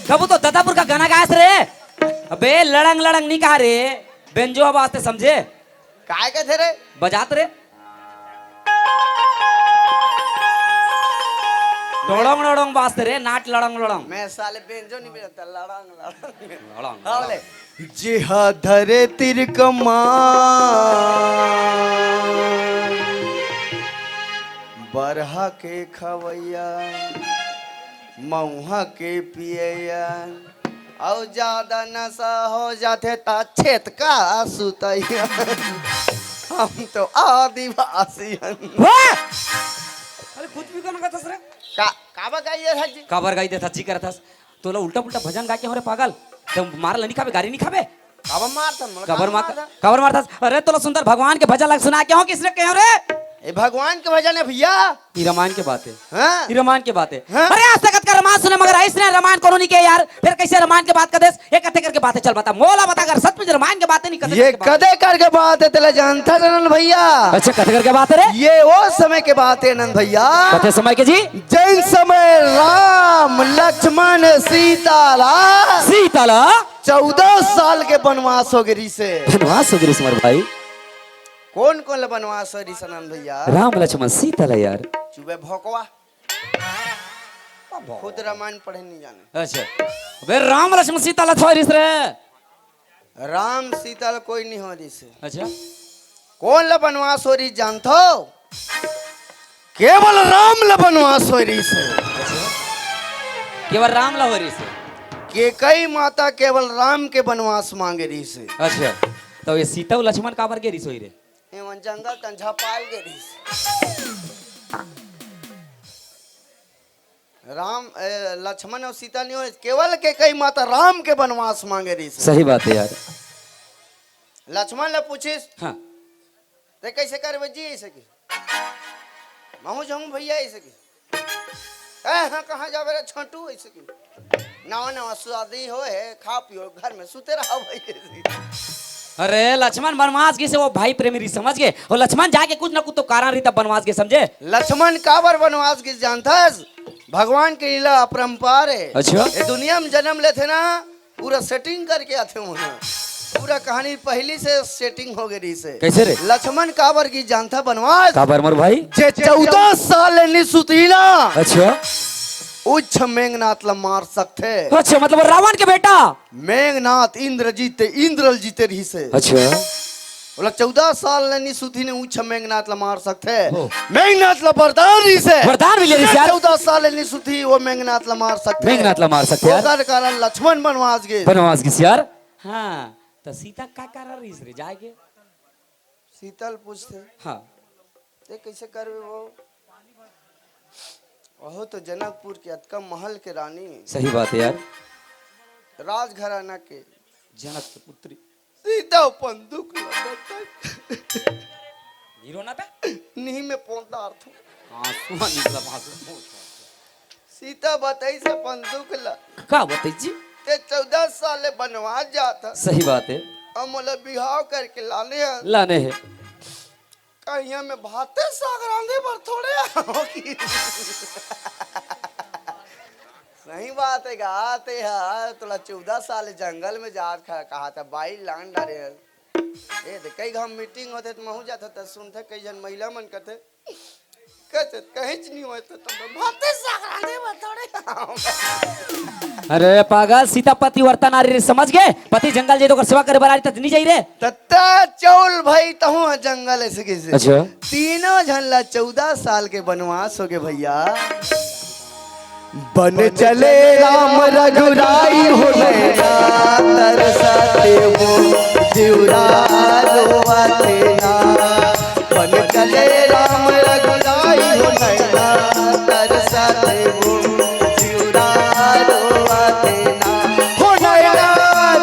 कबू तो ददापुर का गाना गायस रे। अबे लड़ंग लड़ंग नहीं कहा रे, बेंजो आवाज ते समझे। काय कथे रे? बजात रे। डोड़ोंग डोड़ोंग बाजते रे, नाट लड़ंग लड़ंग। मैं साले बेंजो नहीं बजाता, लड़ंग लड़ंग। लड़ंग, हाँ, लड़ंग। बोले। जेहा धरे तीर कमान, बरहा के खवैया, मऊहा के पियैया, अउ ज्यादा नशा हो जाथे त छेतका सुतैया। हम तो आदिवासी हन। वाह! अरे कुछ भी गाना गाथस रे। का, काबर गाई देथस जी? काबर गाई देथस जी करथस? तोला उल्टा पुल्टा भजन गा के हो रे पागल। ते मार ल नहीं खाबे, गारी नहीं खाबे? काबर मारथन मोला? काबर काबर मार, मारथन? काबर मारथस? अरे तोला सुंदर भगवान के भजन ला सुना के हो, किसने कहे हो रे? ए भगवान के भजन है भैया। ई रामायण के बात है। हाँ? ई रामायण के बात है। हाँ? अरे आज तक का रामायण सुने मगर ऐसने रामायण कोनो नहीं के यार। फिर कैसे रामायण के बात कर देस? ये कथे करके बात है, चल बता। मोला बता अगर सच में रामायण के बात है नहीं कथे ये करके बात है। कदे करके बात है, तेला जानता रे नंद भैया? अच्छा, कथे करके बात है रे? ये वो समय के बात है नंद भैया। कथे समय के जी? जैन समय राम, लक्ष्मण, सीता ला सीता ला चौदह साल के बनवास हो गए रिसे। बनवास हो गए रिसे, हमारे भाई। कौन कौन ला बनवास हो रिसे नंद भैया? राम, लक्ष्मण, सीता ला यार। चुबे भोकवा। खुद रामायण पढ़े नहीं जाने। अच्छा। अबे राम, लक्ष्मण, सीता ला थोड़ी रिस रे। राम सीता ल कोई नहीं हो रहिस हे। अच्छा। कोन ल बनवास हो रहिस जानथो? केवल राम ल बनवास हो रहिस हे। केवल राम ल हो रहिस हे। केकई माता केवल राम के बनवास मांगे रहिस हे। अच्छा, तो ये सीता अउ लक्ष्मण काबर गे रहिस होही रे? एमन जंगल तन झपाल गे रहिस। राम, ए, लक्ष्मण अउ सीता नहीं हो, केवल केकई माता राम के बनवास मांगे रहिस। सही बात हे यार। लक्ष्मण ल पूछिस, हाँ। "ते कइसे करबे जी अइसे कि? महूँ जाहूँ भइया अइसे कि? ए, हाँ, कहाँ जाबे रे छंटू अइसे कि? नवा नवा शादी होय हे, खा पियो घर में सुते रहा भइया अइसे कि।" अरे लक्ष्मण बनवास गिस हे, वो भाई प्रेमी रहिस, समझ गे? वो लक्ष्मण जाके कुछ ना कुछ तो कारण रही तब बनवास गिस, समझे? लक्ष्मण काबर बनवास गिस जानथस? भगवान के लीला अपरंपार हे। अच्छा। ये दुनिया में जन्म लेथे ना, पूरा setting करके आथे उहाँ। पूरा कहानी पहिली से setting हो गे रहिस हे। कइसे रे? लक्ष्मण काबर गिस जानथा बनवास? काबर मोर भाई? जे चौदह साल ले नइ सुतही ना। अच्छा। उच्छ मेघनाथ ला मार सकथे। अच्छा, मतलब रावण के बेटा? मेघनाथ इंद्र जीते, इंद्र ल जीते रहिस हे। अच्छा। बोला, "चौदह साल ले नइ सुतही ने उच्छ मेघनाथ ला मार सकथे।" हो। मेघनाथ ला वरदान रहिस हे। वरदान मिले रहिस यार। चौदह साल ले नइ सुतही, वो मेघनाथ ला मार सकथे। मेघनाथ ला मार सकथे यार। ओकर कारण लक्ष्मण बनवास गे। बनवास गिस यार। हाँ, त सीता का कारण रहिस रे जाए के? सीता ल पूछथे। हाँ। "ते कइसे करबे वो? ओहो तो जनकपुर के अतका महल के रानी।" सही बात हे यार। राजघराना के। जनक के पुत्री। सीता अपन दुख ल बताइस। हीरो ना था? नहीं, मैं पोंदा अर्थ हूँ। हाँ, सुहा निकला बात। सीता बताइस अपन दुख ल। का बताइस जी? "ते चौदह साल ले बनवास जात हस। सही बात हे। अउ मोला बिहाव करके लाने हस। लाने हे। कहिया में भाते साग रांधे बर थोड़े आहों कि।" सही बात हे गा, ते ह तोला चौदह साल ले जंगल में जात खा, कहा था बाई लान डारे हस। ए, ते कई घाम meeting होथे त महूँ जात हँव, त सुनथे कई झन महिला मन कथे, कथे, "कहींच नहीं होय त, त भाते साग रांधे बर थोड़े।" अरे पागल, सीता पतिव्रता नारी रे, समझ गे? पति जंगल जाही त ओकर सेवा करे बर आही त नहीं जाही रे। तत्ता चौल भाई तहूँ ह जंगल अइसे कइसे? अच्छा। तीनों झन ला चौदह साल के बनवास हो गे भइया। बन चले राम रघुराई हो नैना तरसत हे वो जिउरा रोवत हे ना। बन चले राम रघुराई हो नैना तरसत हे वो जिउरा रोवत हे ना। हो नैना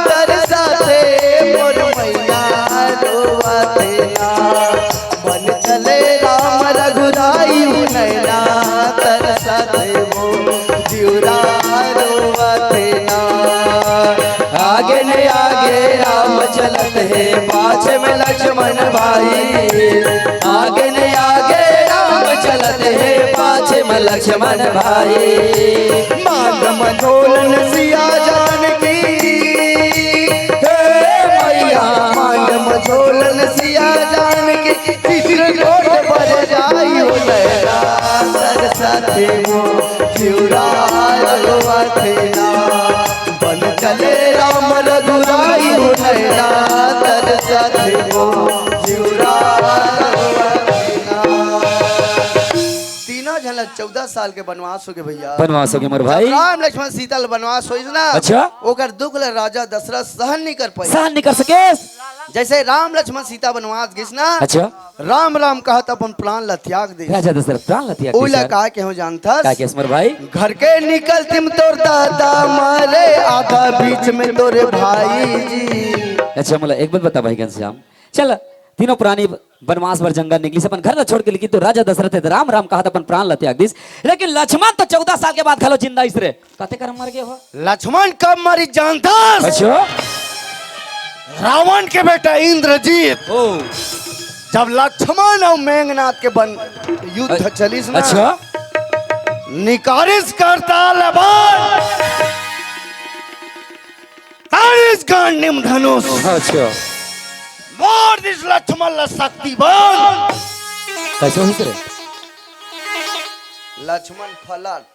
तरसत हे मोर मैया रोवत हे ना। बन चले राम रघुराई नैना तरसत हे वो जिउरा रोवत हे ना। आगे ने आगे राम चलत हे, पाछे में लक्ष्मण भाई। आगे ने आगे राम चलत हे, पाछे में लक्ष्मण भाई। मांग मझोलन सिया जानकी, हे मैया, मांग मझोलन सिया जानकी, चित्रकूट बर जाई हो नैना तरसत हे वो जिउरा रोवत हे ना। बन चले राम रघुराई हो नैना तरसत हे वो जिउरा रोवत हे ना। तीनों झन ला चौदह साल के बनवास हो गे भइया। बनवास हो गे मोर भाई। जब राम लक्ष्मण सीता ल बनवास होइस ना, अच्छा। ओकर दुख ल राजा दशरथ सहन नहीं कर पाइस। सहन नहीं कर सकेस। जइसे राम लक्ष्मण सीता बनवास गिस ना, अच्छा। राम राम कहत अपन प्राण ल त्याग दिस। राजा दशरथ प्राण ल त्याग दिस ओला यार। का केहेंव जानथस? का केहेस मोर भाई? घर के निकलतिम तोर दादा मरे, आधा बीच में तोरे भाई जी। अच्छा, मोला एक बात बता भाई घनश्याम, चल, तीनों प्राणी बनवास बर जंगल निकलिस, अपन घर ला छोड़ के, लेकिन तो राजा दशरथ हे त राम राम कहत अपन प्राण ला त्याग दिस। लेकिन लक्ष्मण तो चौदह साल के बाद घलो जिंदा अइस रे। कते कर मर गे हो? लक्ष्मण कब मरिस जानथस? अच्छा। रावण के बेटा इंद्रजीत। ओ। जब लक्ष्मण अउ मेघनाथ के बन युद्ध अ-, चलिस ना, अच्छा। निकारिस करताल बाण। तारिस गांडीव धनुष। अच्छा। मार दिस लक्ष्मण ला शक्ति बाण। कइसे होइस रे? लक्ष्मण फलट।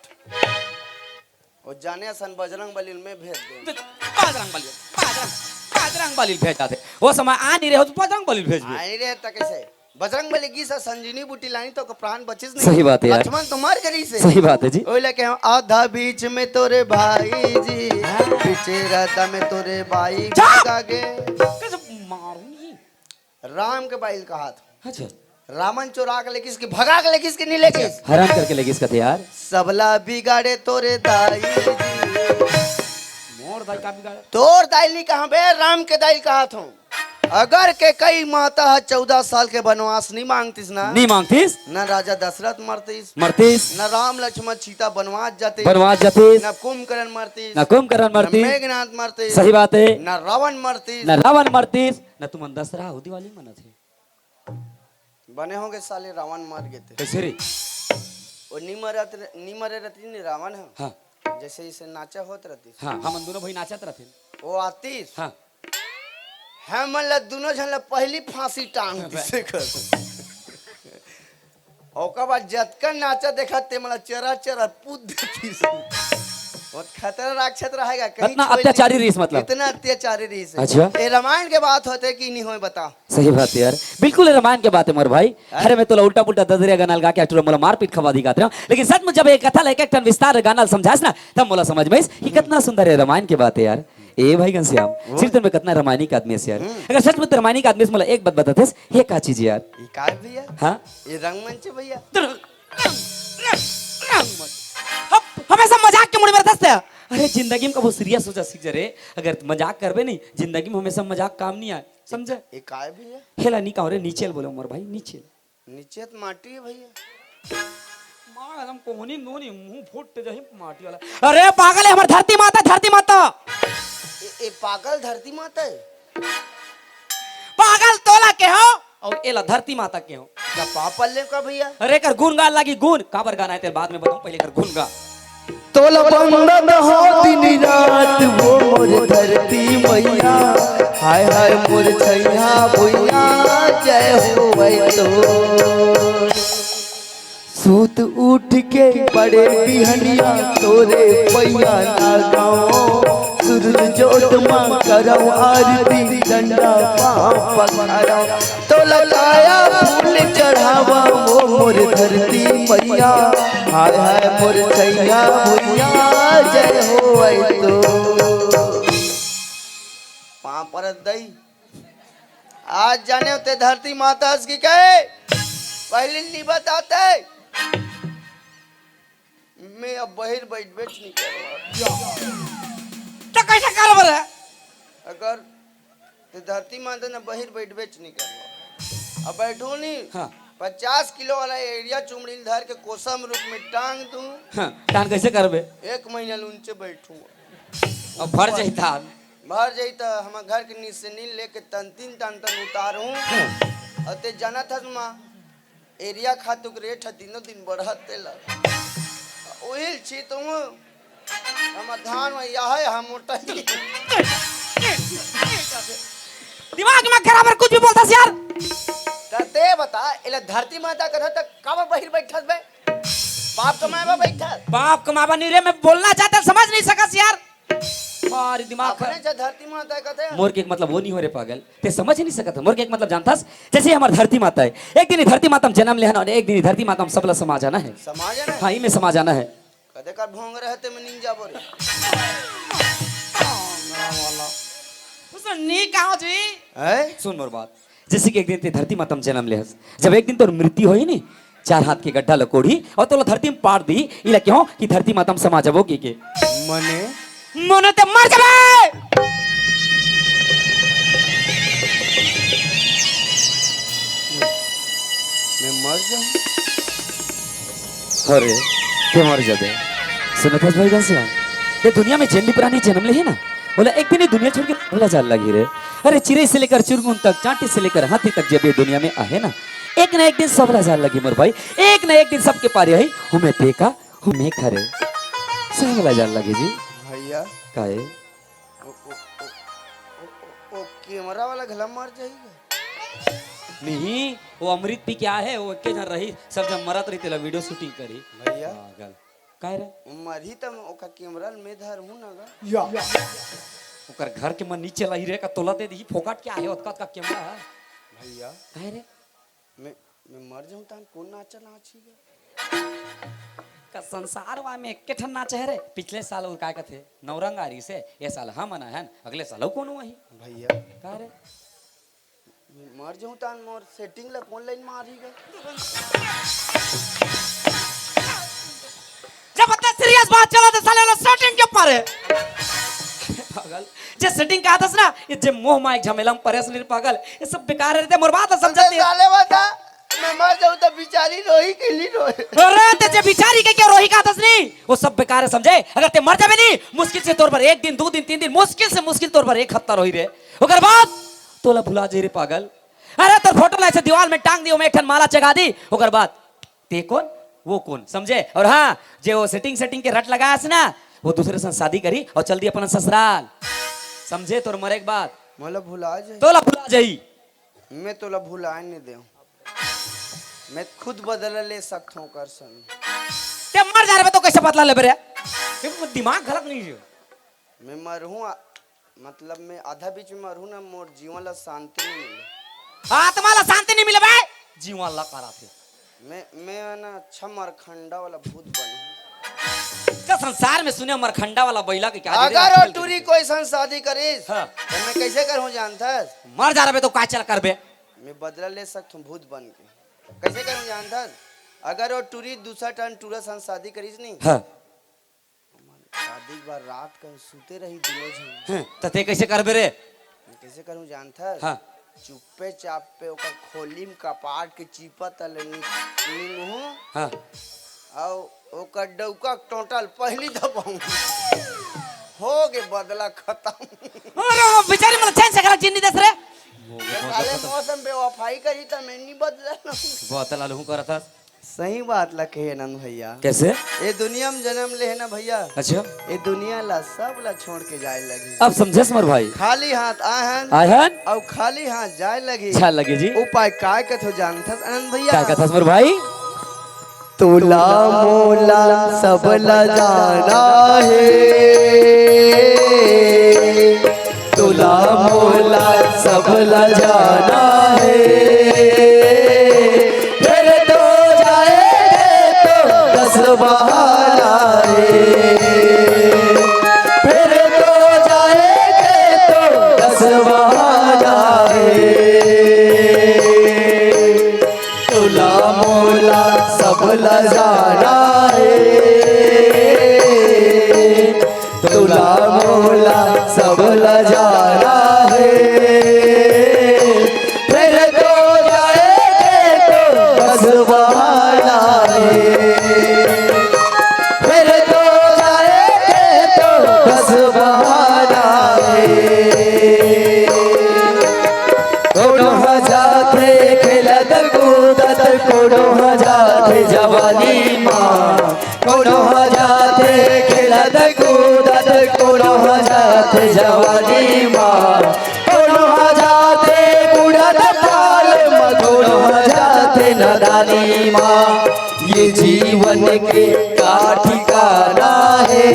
वो जाने असन बजरंग बली ल मैं भेज देंव। बजरंग बली, बजरंग, बजरंग बली भेज जाते। वो समय आ नहीं रहे हो तो बजरंग बली भेजबे। आ नहीं रहे त कैसे? बजरंग बली गीस संजीवनी बूटी लानी त ओकर प्राण बचिस नहीं। सही बात है यार। लक्ष्मण तो मर गए से। सही बात है जी। ओइला के आधा बीच में तोरे भाई जी, बीचे रास्ता में तोरे बाई जा! भागा गे। कैसे मारूंगी? राम के बाइल कहात हो। अच्छा। रावण चोरा के लेकिस कि भगा के लेकिस कि नहीं लेकिस? हरान करके लेगिस कथे यार। सबला बिगाड़े तोरे दाई जी। मोर दाई का बिगाड़े? तोर दाई नहीं कहा बे, राम के दाई कहात हो। अगर के कई माता ह चौदह साल के बनवास नहीं मांगतिस ना, नहीं मांगतिस। न राजा दशरथ मरतिस। मरतिस। न राम लक्ष्मण सीता बनवास जाते। बनवास जातिस। न कुंभकर्ण मरतिस। न कुंभकर्ण न मरतिस। मेघनाथ मरतिस। सही बात है। न रावण मरतिस। न रावण मरतिस। न तुमन दशहरा हो दिवाली मनाथे। बने होगे साले रावण मर गे ते। कैसे रे? वो नी मरत र-, नी मरे रहती नी रावण ह। हाँ। जैसे इसे नाचा होत रहती। हाँ, हमन दोनों भाई नाचत रहते। वो आतीस। हाँ। हमन ला दोनों झन ला पहली फांसी टांग अबे। दिसे कर। ओकर बाद जतका नाचा देखा ते मला चरा चरा पूत देखिस। बहुत खतरा राक्षस रहेगा, कहीं इतना छोड़ अत्याचारी नहीं। रहीस मतलब? इतना अत्याचारी रहीस। अच्छा। ये रामायण के बात होते कि नहीं होए बता? सही बात है यार, बिल्कुल रामायण के बात है मोर भाई। हैं? अरे मैं तोला उल्टा पुल्टा ददरिया गाना लगा के टूरा मोला मारपीट खवा दी गात रहा हूँ, लेकिन सच में जब एक कथा लेके एक ठन विस्तार गाना समझास ना, तब मोला समझ में आइस कि कितना सुंदर है रामायण के बात है यार। ए भाई घनश्याम, वो सिर्फ तुम्हें कितना रामायणी का आदमी है यार। हम्म। अगर सच में तू रामायणी का आदमी है, मोला एक बात बताते, ये का चीज है यार? ये का है भैया? हाँ? ये रंगमंच है भैया। हम हमेशा मजाक के मूड में रहते हैं। अरे जिंदगी में कबो सीरियस हो जा सीख जा रे। अगर मजाक करबे नहीं, जिंदगी में हमेशा मजाक काम नहीं आए, समझे? ये का है भैया? हेला नहीं कहो रे, नीचे बोलो मोर भाई, नीचे। नीचे तो माटी है भैया। मार हम कोहनी नोनी मुंह फूट जाही माटी वाला। अरे पागल है हमार धरती माता, धरती माता। ए, ए पागल धरती माता है। पागल तोला के हो और एला धरती माता के हो। जब पापा ले का भैया। अरे कर गुन गा लागी गुन, काबर गाना है तेरे बाद में बताऊं, पहले कर गुन गा। तोला बंदन हो दिन रात वो मोर धरती मैया, हाय हाय मोर छैया भुइया, जय होवै तोर। सूत उठ के बड़े बिहनिया तोरे पैया लगाओ, सूरज जोत मा करव आरती, डंडा पाँव पखारव। तोला काया फूल चढ़ावा वो मोर धरती मैया, हाय हाय मोर छैया भुइया, जय होवै तोर। पाँव परत दई। आज जाने ते धरती माता हस की कहे, पहले नहीं बताते। मैं अब बहिर बैठबेच नहीं करवा। तो कैसे करब रे? अगर ते धरती माता ना बहिर बैठबेच नहीं करवा। अब बैठो नहीं। हाँ। पचास किलो वाला एरिया चुमड़ी धर के कोसम रूप में टांग दूं। हाँ, टांग कैसे करबे? एक महीना लून से बैठूंगा। अब भर जाई धान। भर जाई त हमर घर के नीचे से नील लेके तन तीन टन तन उतारूं। हाँ। और ते जानत हस माँ, एरिया खातू के रेट ह दिनों दिन बढ़त तेला। ओहिल छी तुम, हमर धान में यह है, हम मोटा ही। दिमाग में खराब है, कुछ भी बोलता यार। त ते बता, एला धरती माता कथा त काबर बहिर बैठत बे? पाप कमाए बा बैठत। पाप कमाबा नहीं रे, मैं बोलना चाहता, समझ नहीं सकस यार। मारी दिमाग अपने खराब। जे धरती माता कथे। मोर के एक मतलब वो नहीं हो रे पागल, ते समझ ही नहीं सकत। मोर के एक मतलब जानथस, जैसे हमर धरती माता है, एक दिन ये धरती माता में जन्म लेहन और एक दिन ये धरती माता में सबला समा जाना है। समा जाना है? हाँ, इमे समा जाना है। कदे का भोंग रहते में नींद जाबो रे। उसने नहीं कहा जी। हैं? सुन मोर बात, जैसे कि एक दिन ते धरती माता में जन्म लेहस, जब एक दिन तोर मृत्यु होही नी, चार हाथ के गड्ढा ल कोड़ही और तोला धरती में पाड़ दी, इला कहो कि धरती माता में समा जाबो की के। मने? मने ते मर जाबे। मैं मर जाऊं? अरे, ते मर जाबे। सुनत हस भाई घनश्याम, ये दुनिया में जेन भी प्राणी जन्म लेहे ना, ओला एक दिन ये दुनिया छोड़ के सबला जाय ल लगही रे। अरे चिरई से लेकर चुरमुन तक, चांटी से लेकर हाथी तक जब ये दुनिया में आहे ना, एक ना एक दिन सबला जाय ल लगही मोर भाई, एक ना एक दिन सबके पारी आही, हूँ मैं ते का, हूँ मैं खरे। सबला जाय ल लगही जी। भैया। काहे? ओ, ओ, ओ, ओ, ओ, ओ, कैमरा वाला घला मर जाही का? नहीं, वो अमृत पी के आए है, वो एके झन रही, सब जन मरत रही, तेला वीडियो शूटिंग करी। भैया। पागल। काय रे? मरही त ओकर कैमरा ल मैं धरहूं ना गा। या। वो कर घर के मन नीचे लाही रे, का तोला दे दिही फोकट के आहे ओतका ओतका कैमरा है। भैया, काहे रे? मैं, मैं मर जाऊं तान कौन नाचा नाची गे? का संसार वा में एक ठन नाच है रे। पिछले साल वो काय कथे, नौरंग आ रही से, ये साल हम आना है, अगले साल अउ कोनो आही। भैया, का रे? मैं मर जाऊं तान मोर सेटिंग ला कौन लाइन मारी गे? जब इतना सीरियस बात चला तो साले वाला सेटिंग के ऊपर है। पागल, जे सेटिंग कहा था ना, ये जे मोह माया झमेला में परेस नहीं पागल, ये सब बेकार रहते। मोर बात समझते अबे साले बता, मैं मर जाऊं तो बिचारी रोही के लिए रोए। अरे ते जे बिचारी के क्या रोही कहा था नहीं, वो सब बेकार है समझे। अगर ते मर जाबे नहीं, मुश्किल से तोर पर एक दिन, दो दिन, तीन दिन, मुश्किल से मुश्किल तोर पर एक हफ्ता रोही रे। ओकर बाद तोला भुला जाई रे पागल। अरे तोर फोटो ला ऐसे दीवार में टांग दी, ओमे एक ठन माला चघा दी, ओकर बाद ते कौन, वो कौन, समझे? और हाँ, जे वो सेटिंग सेटिंग के रट लगास ना, वो दूसरे से शादी करी और चल दी अपन ससुराल। समझे? तोर मरे के बाद मोला भुला जाई। तोला भुला जाई। मैं तोला भुलाए नहीं देऊं। मैं खुद बदला ले सकता हूँ कर सन। ते मर जा रहे तो कैसे बदला लेबे रे? ये दिमाग गलत नहीं है। मैं मरहूँ, आ-, मतलब मैं आधा बीच में मरहूँ ना, मोर जीवन ला शांति नहीं मिले। आत्मा ला शांति नहीं मिले बे, जीवन ला करा थे। मैं, मैं ना अच्छा मरखंडा वाला भूत बनहूँ। का संसार में सुने मरखंडा वाला बैला के क्या दे दे अगर वो आजकल के टूरी कोई सन शादी करीस, हाँ। तो मैं कैसे करूँ जानथस? मर जा रहे तो का चल करबे? मैं बदला ले सकता हूँ भूत बन के। कैसे करूँ जानथस? अगर वो टूरी दूसरा टन टूरा सन शादी करीस नहीं, हाँ। शादी के बाद रात कन सुते रही दुनों झन। हैं, त ते कैसे करबे रे? मैं कैसे करूं जानथस? हाँ। चुप्पे चाप पे ओकर खोली में कपाट के चीपा तले नि-, निंगहूं। हाँ। अउ ओकर डौका टोटल पहली दबाऊं। हो गे बदला खत्म। अरे वो बेचारी मतलब चैन से करा जिंदगी दस रे। वो, वो, वो, काले वो, मौसम बेवफाई करी त मैं नहीं बदला। बदला लहू करत हस। सही बात ला कहे आनंद भैया। कैसे? ए दुनिया में जन्म ले है ना भैया। अच्छा। ए दुनिया ला सब ला छोड़ के जाए लगी। अब समझे समर भाई। खाली हाथ आए हन। आए हन। अउ खाली हाथ जाए लगी। अच्छा लगे जी। उपाय काय कथो जानथस आनंद भैया? काय कथस समर भाई? तोला मोला सब ला जाना है। तोला मोला सब ला जाना है, फिर तो जाएंगे तो बस बहाना है, फिर तो जाएंगे तो बस बहाना है। तोला मोला सब ला जाना है, तोला मोला सब ला जाना है, फिर तो जाएंगे तो बस बहाना है, फिर तो जाएंगे तो बस बहाना है। कोनो ह जाथे खेलत कूदत, कोनो ह जाथे जवानी मा, कोनो ह जाथे खेलत कूदत, कोनो ह जाथे जवानी मा, कोनो ह जाथे बुढ़त काल मा, कोनो ह जाथे नदानी मा। ये जीवन के का ठिकाना है,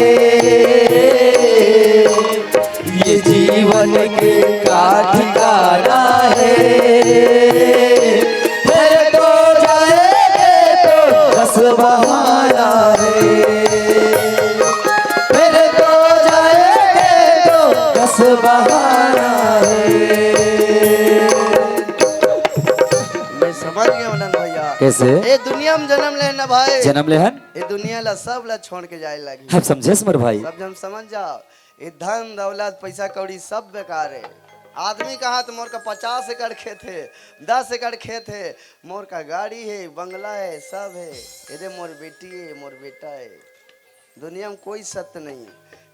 ये जीवन के का ठिकाना है, फिर तो जाएंगे तो बस बहाना है, फिर तो जाएंगे तो बस बहाना है। मैं समझ गया आनंद भैया। कैसे? ए दुनिया में जन्म लेना भाई। जन्म लेहन? ए दुनिया ला सब ला छोड़ के जाए लगी। हम समझे समर भाई। सब जन समझ जाओ। ये धन दौलत पैसा कौड़ी सब बेकार है। आदमी कहा तो मोर का पचास एकड़ खेत है, दस एकड़ खेत है, मोर का गाड़ी है, बंगला है, सब है। ये दे मोर बेटी है, मोर बेटा है। दुनिया में कोई सत्य नहीं है,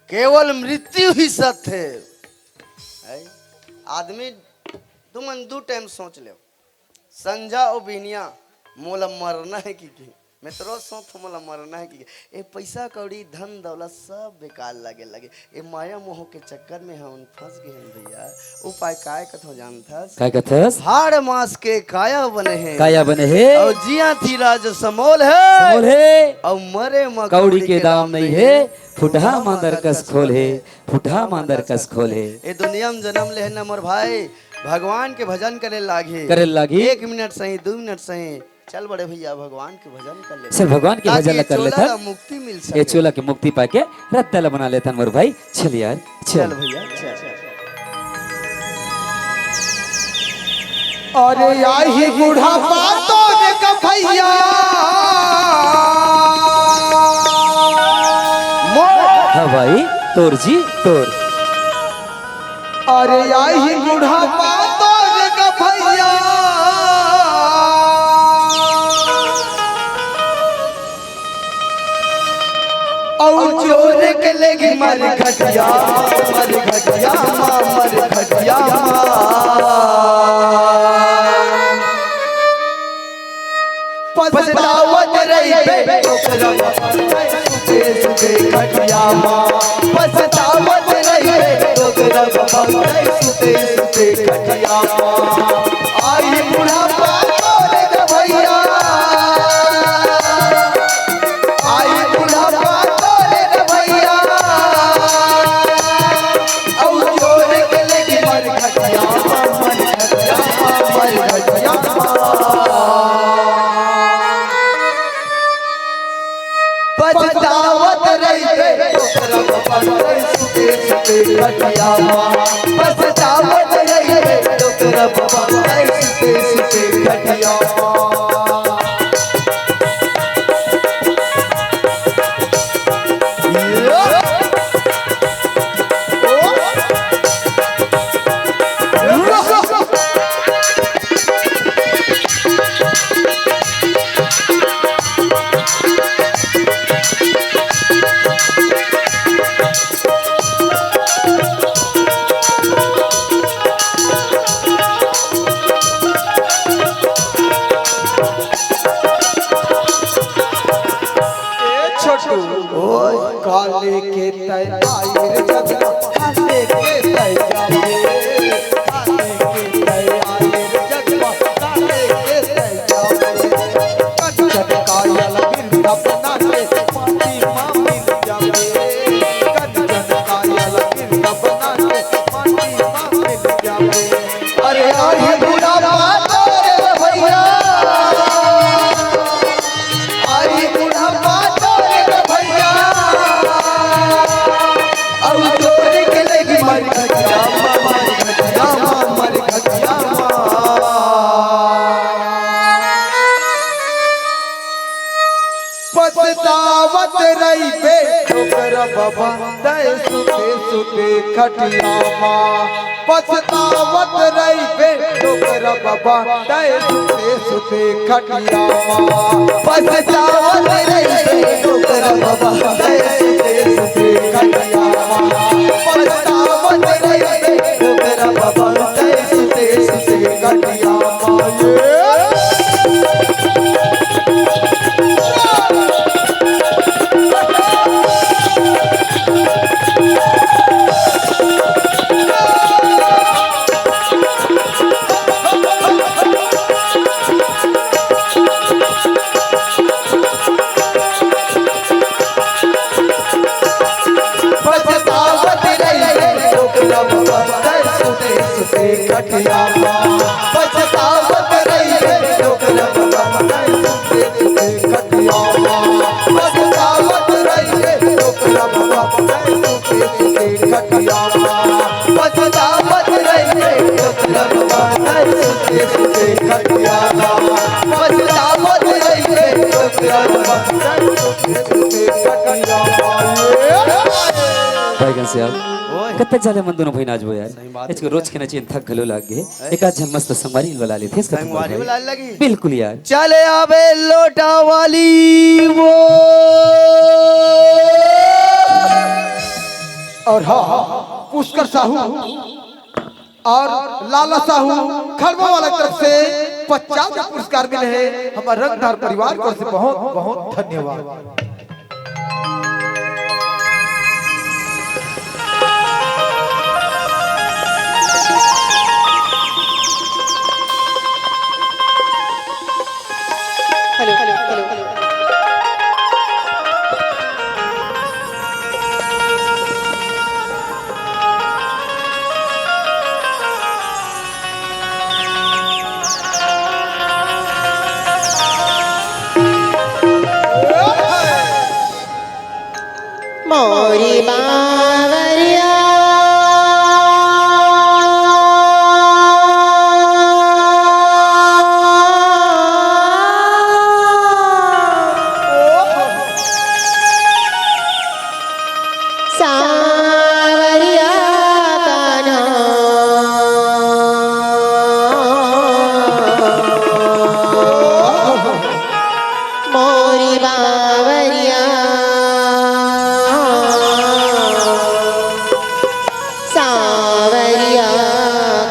केवल मृत्यु ही सत्य है। है? आदमी तुमन दू टाइम सोच ले, संझा और बिहनिया मोला मरना है कि, कि? मित्रों, सोच मोला मरना हे कि ए पइसा कौड़ी, धन दौलत सब बेकार लागे लगे। ए माया मोह के चक्कर में हमन फंस गे हन भैया। उपाय काय कथों जानथस? काय कथस? हाड़ मांस के काया बने हे। काया बने हे। अउ जियत ही राज समोल हे। समोल हे। अउ मरे म कौड़ी के दाम नइ हे। फुटहा मांदर कस खोल हे। फुटहा मांदर कस खोल हे। ए दुनिया म जनम ले हन ना मोर भाई, भगवान के भजन करे लागही। करे लागही। एक मिनट सही, दू मिनट सही, चल बड़े भैया, भगवान के भजन कर ले। चल, भगवान के भजन ला कर लेथन। ताकि ये चोला ला मुक्ति मिल सके। ये चोला के मुक्ति पाके रद्दा ला बना लेथन मोर भाई। चल यार, चल। चल भैया, चल। अरे आही बुढ़ापा तोर ग भैया। मोर हाँ भाई, तोर जी, तोर। अरे आही बुढ़ापा तोर ग भैया। अउ जोर के लेगी मर घटिया, मर घटिया माँ, मर घटिया माँ। पछतावत रहिबे ओकरा सुते सुते खटिया माँ। पछतावत रहिबे ओकरा सुते सुते खटिया माँ। आई बुढ़ापा तोर ग भैया। आई बुढ़ापा तोर ग भैया। अउ जोर के लेगी मर घटिया माँ, मर घटिया माँ, मर घटिया माँ। पछतावत रहिबे ओकरा सुते सुते खटिया माँ। पछतावत रहिबे ओकरा सुते सुते खटिया माँ। ए छोटू, ओए। काले के तय आई रे जगना, काले के तय जावे, काले के तय आई रे जगना, काले के तय जावे। कंचन कायल बिंद बना के माटी मा मिल जावे, कंचन कायल बिंद बना के माटी मा मिल जावे। अरे आही बुढ़ापा तोर ग भैया, आही बुढ़ापा तोर ग भैया। अउ जोर के लेगी मर घटिया माँ, मर घटिया माँ, मर घटिया माँ। पछतावत रहिबे ओकरा बाबा तय सुते सुते खटिया माँ। पछतावत रहिबे ओकरा बाबा तय सुते सुते खटिया माँ। पछतावत रहिबे ओकरा बाबा तय सुते सुते खटिया माँ। पछतावत रहिबे ओकरा बाबा तय सुते सुते खटिया माँ। ये पछतावत रहिबे ओकरा बाबा तय सुते सुते खटिया माँ। पछतावत रहिबे ओकरा बाबा तय सुते सुते खटिया माँ। पछतावत रहिबे ओकरा बाबा तय सुते सुते खटिया माँ। पछतावत रहिबे ओकरा बाबा तय सुते सुते खटिया माँ। पछतावत रहिबे ओकरा बाबा तय सुते सुते खटिया माँ। बैगन से अब ओए। कब तक जाले मन दोनों भाई नाचबो यार? सही बात इसको है। रोज के नचिन थक घलो लाग गे। हैं? एक आध झन मस्त संगवारी ल बला लेथे, इसका संगवारी तुम बला लगी। बिल्कुल यार। चले आबे लोटा वाली वो। और हाँ, पुष्कर साहू और लाला साहू खड़मा वाला तरफ से पचास हजार पुरस्कार मिले हे हमर रंगदार परिवार के ओर से। बहुत बहुत धन्यवाद। Hello, hello, hello. मोरी बावरिया। सावरिया कान्हा। मोरी बावरिया, सावरिया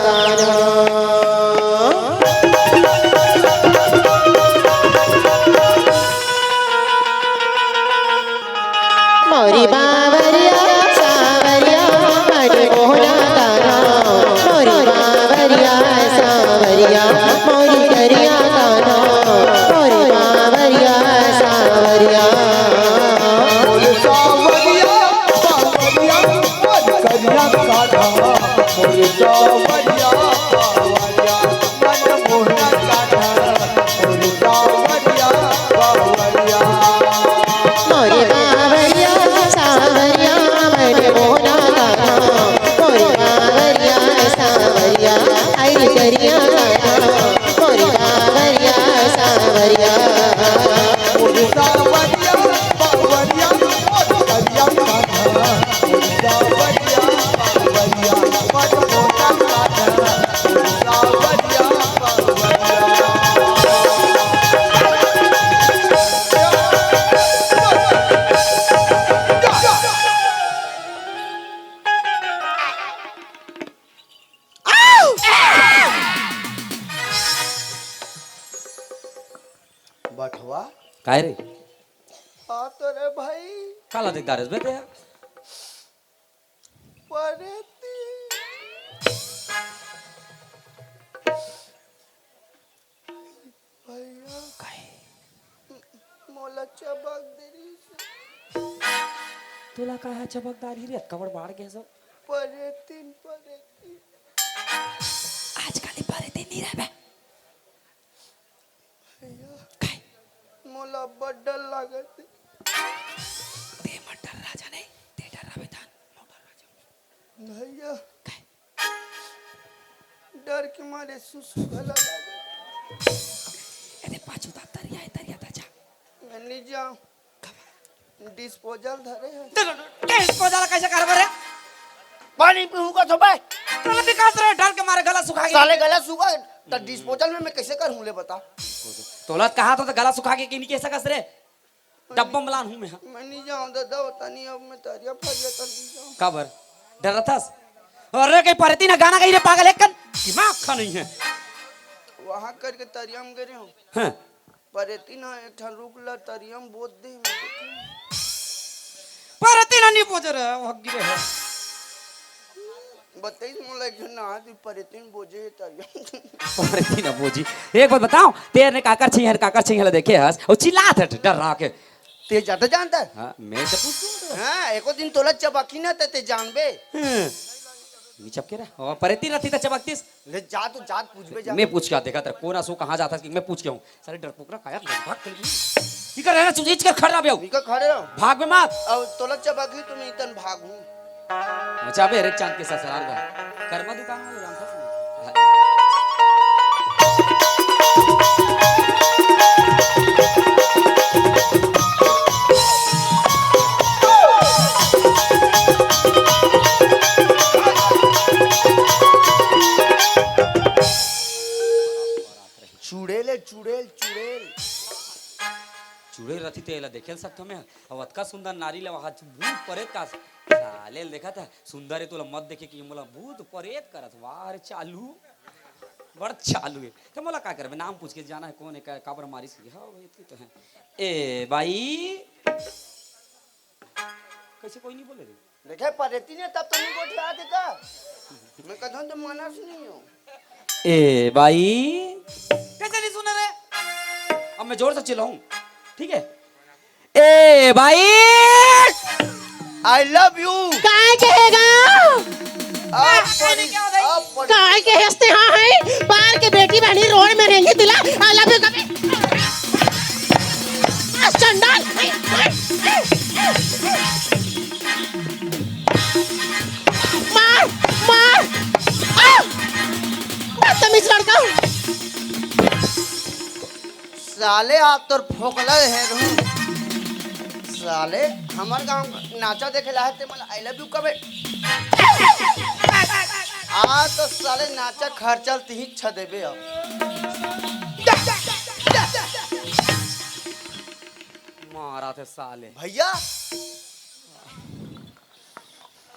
कान्हा। मोरी बावरिया सावरिया, मन मोहना कान्हा। मोरी बावरिया सावरिया, मोरी करिया कान्हा। मोरी बावरिया सावरिया। मोर सावरिया, बावरिया, मोर करिया कान्हा। मोर सावरिया, बावरिया, मन मोहना कान्हा। मोर सावरिया, बावरिया। मोरे बावरिया, सावरिया, मोरे मोहना कान्हा। मोरे बावरिया, सावरिया, आई रे करिया कान्हा। मोरे बावरिया, सावरिया। मोर सावरिया, बावरिया, मोर करिया कान्हा। मोर सावरिया, बावरिया, मोर मोहना कान्हा। मोर सावरिया, बावरिया। बठवा। काय रे? हाँ तो रे भाई। काला देख दारस बे तेरा। परेती। भैया। काय? मोला चबक दे रही से। तोला काय हा चबकदार ही रे, कबड़ बाढ़ के सब। परेतीन, परेतीन। आजकल ही परेतीन नहीं रहबे। भैया, काय? मोला अब्बड़ डर लागत हे। ते मत डर राजा नहीं, ते डर रहे तन, मोर डर राजा। भैया, काय? डर के मारे सुसु घला लागत। अरे पाछू ता तरिया हे, तरिया ता जा। मैं नहीं जाऊँ। Disposal धरे हे। तेरा disposal कैसे करबे रे? पानी पीहूँ का थोबे। तोला विकास रे, डर के मारे गला सुखा गया। साले गला सूखा, त disposal में मैं कैसे करहूँ ले बता? तोला कहा तो, तो गला सुखा के कि नहीं कह सकस रे? डब्बा में लान हूँ मैं, हाँ। मैं नहीं जाऊँ दादा, वतनी अब मैं तरिया फरिया कर नहीं जाऊँ। काबर? डरत हस? अरे कहीं परेतीन गाना गाही रे पागल, एक कन दिमाग खा नहीं हे। वहाँ करके तरिया में गिरे हूँ। हाँ। परेतीन एक ठन रुख ला तरिया में बोत दे। परेतीन नहीं बोजे रे, वो गिरे हे। बताइस मोला एक झन ना, तू परेतीन बोजे हे तरिया में। परेतीन बोजी। एक बात बताओ, तेरे ने काकर छिंहर, काकर छिंहर देखे हस, वो चिल्लात हे डर रहा के। ते ज्यादा जानता है? हाँ, मैं तो पूछ दूँ तो। हाँ, एको दिन तोला चबाकी ना ते, ते जानबे। हाँ। नहीं चबके रहा। और परेतीन रहती तो चबकतीस। ले जा तो, जा पूछबे जा। मैं पूछ के आ, देखा तेरा कोन असो कहाँ जाता है, मैं पूछ के आऊँ। साले डरपोकरा काया भाग कर। इकर रहना सुजीत कर खड़ा बे। इकर खड़े रहो। भाग बे मत। अब तोला चबाकी तो मैं इतन भागूँ। अच्छा बे, हरेक चांद के ससुराल बा। कर्मा दुकान वाले जानता है? चुड़ैल हे, चुड़ैल, चुड़ैल। चुड़ैल रथी ते एला देखे ल सकथो मैं। अब अतका सुंदर नारी ल वहाँ भूत परेत का साले ल देखत हे। सुंदर हे तोला मत देखे कि मोला भूत परेत करत। वाह रे चालू। बड़ चालू हे। त मोला का करबे, नाम पूछ के जाना हे कोन हे, का, काबर मारिस हे। हाँ भाई, इतनी तो है। ए भाई, कैसे कोई नहीं बोले रे? देखे, परेती ने तब तो नहीं गोठिया देता। मैं कहता हूँ तो मानस नहीं हो। ए भाई, कैसे नहीं सुना रे? अब मैं जोर से चिल्लाऊं, ठीक है? ए भाई, I love you। काय कहेगा? अब परी, अब परी। काय के हंसते हाँ है? बाहर के बेटी बहनी रोड में रहेंगी, तिला I love you कभी। चंडाल। मार, मार। आ! बदतमीज लड़का। साले, आज तोर फोकला हे रहूं। साले, हमर गांव नाचा देखे ला हे ते मला I love you कबे। आज तो साले नाचा खर्चल तिही छ देबे अब। मारा थे साले। भैया,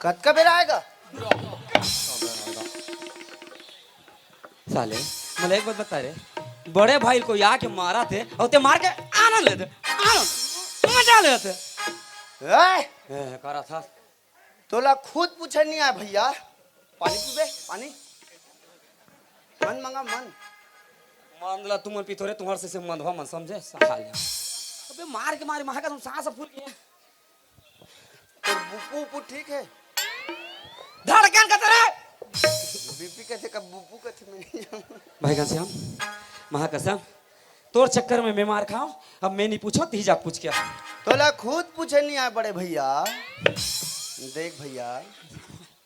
कतका बेरा आएगा? साले, मला एक बात बता रे, बड़े भाई कोई आके मारा थे और ते मार के आनंद लेते, आनंद, मजा लेते। ए? ए, करा था। तोला खुद पूछे नहीं आए भैया, पानी पीबे? पानी? मन मंगा मन। मन ला तुमन पीथो रे, तुम्हार से, से मंदवा मन समझे साले। अबे मार के मारे, मार का तुम सांस फूल गया। तोर बुपू उपू ठीक है? धड़कन कते रे? बीपी कथे का बुपू कथे, मैं नहीं जानूं। भाई घनश्याम, महाकसम, तोर चक्कर में मैं मार खाऊं, अब मैं नहीं पूछो, ती जा पूछ क्या? तोला खुद पूछे नहीं आए बड़े भैया। देख भैया,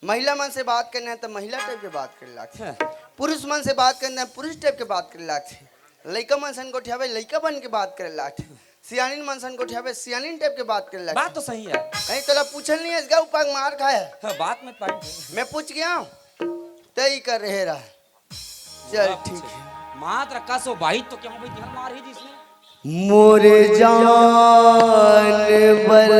महिला मन से बात करना है तो महिला टाइप के बात करे लागथे। हाँ। पुरुष मन से बात करना है, पुरुष टाइप के बात करे लागथे। लइका मन सन गोठियाबे, लइका बन के बात करे लागथे। सियानिन मन सन गोठियाबे, सियानिन टाइप के बात करे लागथे। बात तो सही है। कहीं तोला पूछल नहीं है, इसका उपाग मार खाया। हाँ, बात में पॉइंट है। मैं पूछ गया हूँ, तय कर रहे रहा। चल, ठीक है। मात्र कसो भाई तो क्या भाई ध्यान मार ही जिसने। मोरे जान बर।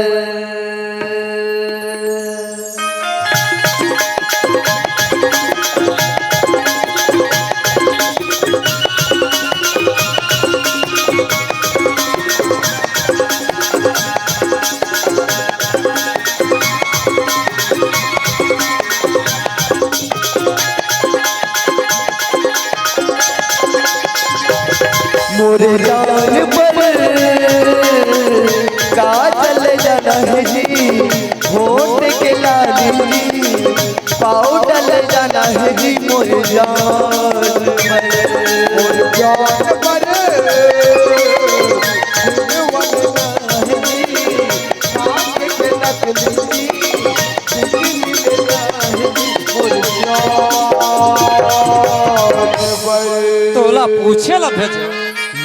मोरे जान पर काजल जाना है जी, होठ के लाली जी, पाउडर जाना है जी, मोरे जान पर, मोरे जान पर, फूल वाला है जी, नाक के नकली जी, तोला पूछे ला भेजे।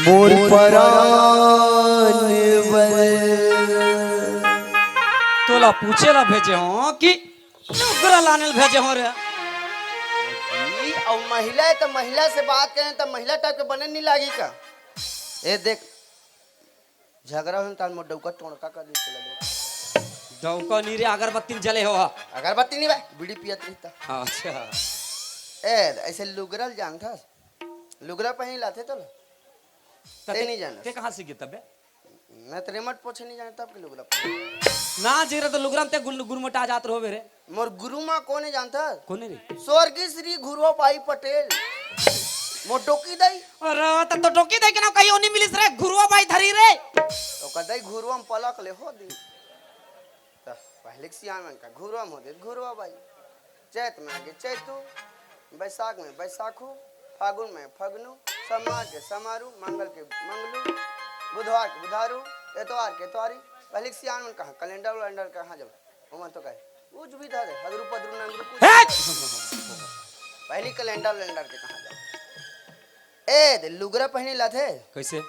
मोर परान बर। तोला पूछे ला भेजे हो कि लुगरा लाने ला भेजे हो रे? ई अउ महिला है तो महिला से बात करें तो महिला टाइप के बने नहीं लागी का? ए देख, झगड़ा होन तान मोर डौका टोड़का कर दी चला दे। डौका नी रे, अगरबत्ती में जले हो। अगरबत्ती नहीं भाई, बीड़ी पियत रही था। हाँ, अच्छा। ए, ऐसे लुगरल जानथस? लुगरा पहनी लाथे तो ला। ते नहीं जानस। ते कहाँ सीखे तबे? मैं तो रेमट पोछे नहीं जानता, तब के लुगरा पहनी। ना जी रे, तो लुगरा में ते गुल-, गुरमटा जात रहो बेरे। मोर गुरु माँ कोने जानता? कोने रे? स्वर्गीय श्री घुरवा बाई पटेल। मोर डोकी दाई। अरे, त तो डोकी दाई के नाम कहीं नहीं मिलिस रे, घुरवा बाई धरी रे। ओकर दाई घुरवा में पलक ले हो दी। त पहले के सियान मन का घुरवा में हो दे, घुरवा बाई। चैत में आगे चैतू, बैसाख में बैसाखू, फागुन में फगनू, समार के समारू, मंगल के मंगलू, बुधवार के बुधारू, एतवार के एतवारी। पहले के सियान मन कहाँ कैलेंडर वैलेंडर कहाँ जब ओमन तो कहे, "कुछ भी धरे, हदरू पदरू नंगरू कुछ।" हे! पहली कैलेंडर वैलेंडर के कहाँ जाए? ए, दे लुगरा पहने लाथे। कैसे?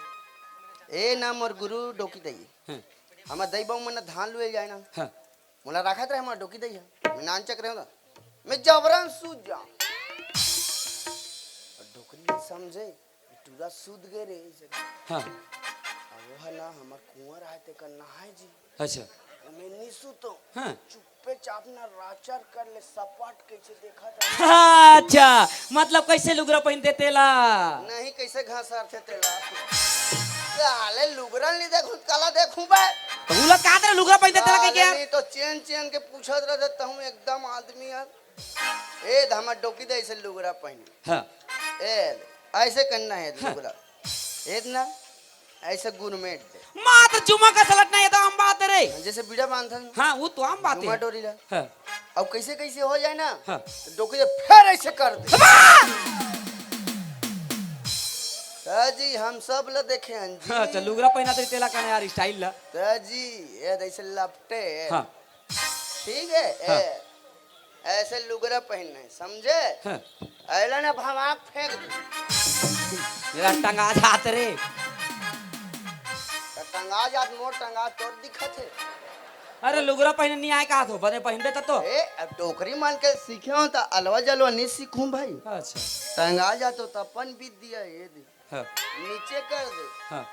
ए ना मोर गुरु डोकी दई। हैं। हमर दई बाऊ मन धान लुए जाए ना। हाँ। मोला राखत रहे, हमर डोकी दई है। मैं नानचक रहे ना। मैं जबरन सूत जाऊं। और डोकरी नहीं समझे। टूरा सूत गए रे, ऐसे। हाँ। अब वो है ना, हमर कुंवर आए, तेकर नहाए जी। अच्छा। मैं नहीं सुतो। हाँ। चुप्पे चाप ना राचर कर ले, सपाट कैसे देखा था। अच्छा, मतलब कैसे लुगरा पहनते तेला? नहीं, कैसे घासरथे तेला? साले लुगरा नहीं देखूं, काला देखूं बे। तो उला का तेरा लुगरा पहनते तेला के साले क्या? नहीं तो चेन चेन के पूछत रहते, तहूं एकदम आदमी यार। ए, हमर डोकी दे ऐसे लुगरा पहनी। हाँ। ए, ऐसे करना है हाँ। लुगरा। ए ना, ऐसे गुरमेट दे। मात्र जुमा का सलट ना, ये तो हम बात है रे। जैसे बीड़ा बांधन। हाँ, वो तो हम बात जुमा है। डोरी ला। हाँ। अब कैसे कैसे हो जाए ना, हाँ। तो डोकी दे फिर ऐसे कर दे। अबा! जी, हम सब ला देखे हैं जी। हाँ, चल लुगरा पहना तो तेला कहना यार, स्टाइल ला। जी, ये ऐसे लपटे। हाँ। ठीक है? हाँ। ए, ऐसे लुगरा पहनना है, समझे? हाँ। अइला ना भवाक फेंक दे। मेरा टंगा जात रे। तो टंगा जात, मोर टंगा तोर दिखत है। अरे लुगरा पहने नहीं आए कहा तो, बने पहनबे त तो। ए, अब डोकरी मान के सीखे हो तो अलवा जलवा नहीं सीखूं भाई। अच्छा। टंगा जात हो तो अपन बीत दिया ये दे। हाँ। नीचे कर दे। हाँ।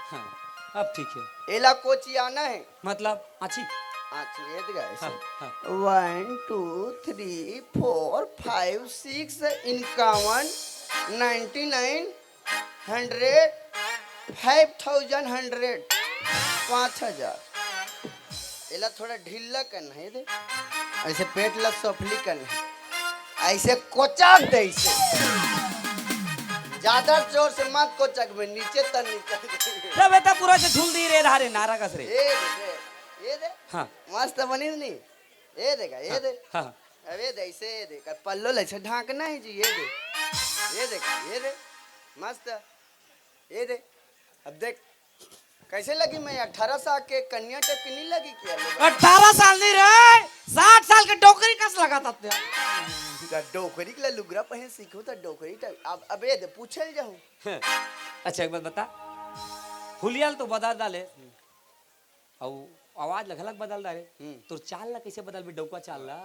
हाँ, अब ठीक है। एला कोचियाना है। मतलब, आछी? आछी, ये दिखा ऐसे। हाँ, हाँ। One, two, three, four, five, six, इक्यावन, ninety nine, hundred, five thousand hundred, पाँच हजार। एला थोड़ा ढीला करना है दे। ऐसे पेट ला सफली करना है। ऐसे कोचक दे इसे। ज्यादा जोर से मत कोचक में, नीचे तक निकल गई। रे बेटा, पूरा से झूल दी रे धारे, नारा कस रे। ये दे, ये दे। हाँ। मस्त बनी नहीं? ये देखा, ये हाँ, दे। हाँ। अब ये दे, इसे ये दे। कर पल्लो ले से ढांकना है जी, ये दे। ये देख, ये दे। मस्त। ये दे। अब देख। कैसे लगी मैं अठारह साल के कन्या टाइप की नहीं लगी क्या लोग? अठारह साल नहीं रे, साठ साल के डोकरी कस लगा था ते। का डोकरी के ला लुगरा पहन सीखो था डोकरी टाइप। अब, अब ये दे, पूछे ले जाऊं। अच्छा, एक बात बता, हुलिया ल तो बदल डाले, अउ आवाज ला घलक बदल डाले, हम्म। तोर चाल ला कैसे बदलबे, डौका चाल ला?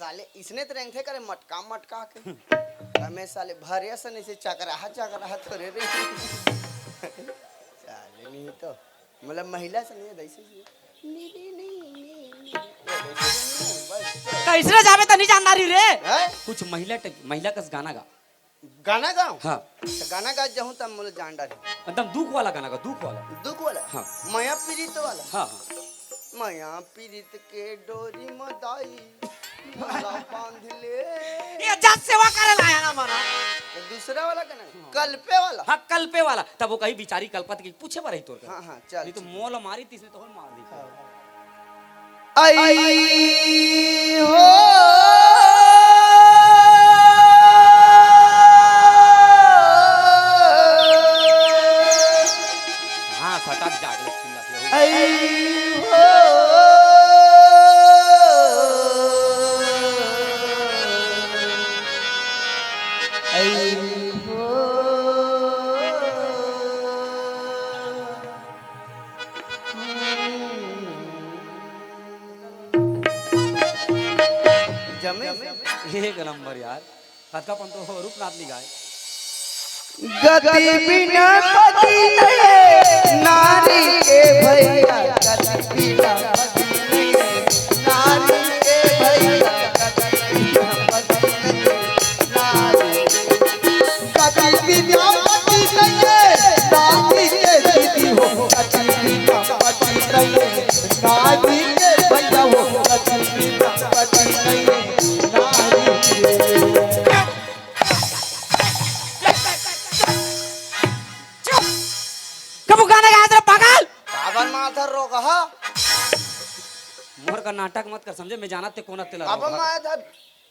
साले इसने तो रेंगथे करे मटका मटका के। हमें साले भरिया से नहीं से चकराहा चकराहा थोड़े रे। साले नहीं तो, मतलब महिला से नहीं है, वैसे ही। नहीं, नहीं, नहीं, नहीं, नहीं। बस। कैसे जाबे त नहीं जानना रही रे? हैं? कुछ महिला ट-, महिला कस गाना गा। गाना गाऊं? हाँ। तो गाना गा जाऊं तब मुझे जान डाले। एकदम दुख वाला गाना गा, दुख वाला। दुख वाला? हाँ। मया पीड़ित वाला? हाँ, हाँ। मया पीड़ित के डोरी म दाई, माला बांध ले। ये जस सेवा करे लाया ना मना। तो दूसरा वाला गाना? हाँ। कल्पे वाला? हाँ, कल्पे वाला। तब वो कही बिचारी कल्पत की पूछे बर ही तोर कर। हाँ, हाँ, चल, नहीं तो ठीक है। मोल मारी तीसरे तो मार दी। हाँ। आई हो। हाँ, सटक जाग ले, चिल्ला के। आई हो। आई हो। जमे? एक नंबर यार। कतका पन तो रूपनाथ निगाय। गति बिना पति नहीं, नारी के भैया, गति बिना पति नहीं, नारी के भैया, गति बिना पति नहीं। कबू गाना गाए तेरा पागल। काबर माथा रोग हा? मोर का नाटक मत कर, समझे? मैं जाना ते कोन तेला अब रोग हा। मैं था।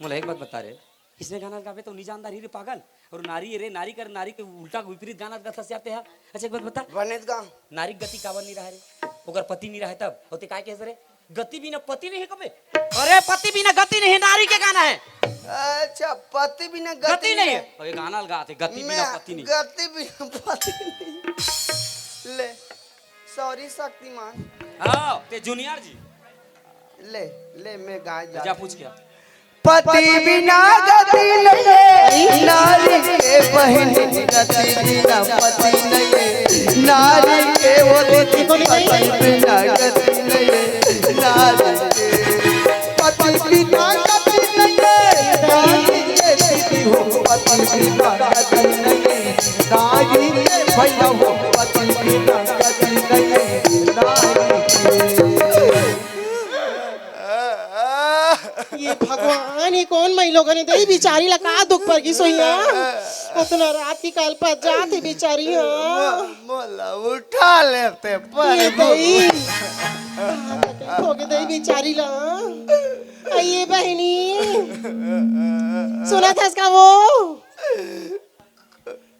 मोला एक बात बता रे, इसने गाना गाबे तो नहीं जानदार ही रे पागल। और नारी रे, नारी कर, नारी के उल्टा विपरीत गाना गाथस यार ते हा। अच्छा एक बात बता। बने तो गा। नारी गति काबर नहीं रहा रे? ओकर पति नहीं रहा तब। होते काय कहे रे? गति बिना पति नहीं है कबे? अरे पति बिना गति नहीं, नारी के गाना है। अच्छा, पति बिना गति गति नहीं नहीं है। है। अबे गाना लगा थे, गति बिना मैं पति नहीं। गति बिना पति नहीं। ले, सॉरी शक्तिमान। हाँ, ते जूनियर जी। ले, ले, मैं गाय जा जा। पूछ क्या? पति बिना गति नहीं है, नारी के बहिनी, गति बिना पति नहीं है, नारी के वो दीदी, पति बिना गति नहीं है, नारी के पति बिना गति नहीं है, नारी के दीदी हो, पति बिना गति नहीं है, नारी के भैया हो, पति बिना गति नहीं है, नारी के। ये भगवान, ये कौन मई लोगन हे दई, बिचारी ला का दुख पर गिस होही। अतना रात के कलपत जात हे बिचारी। हाँ, मोला उठा लेते पर ये दई, कहाँ तकलीफ होगे दई बिचारी ला। अई ये बहिनी, सुनत हस का वो?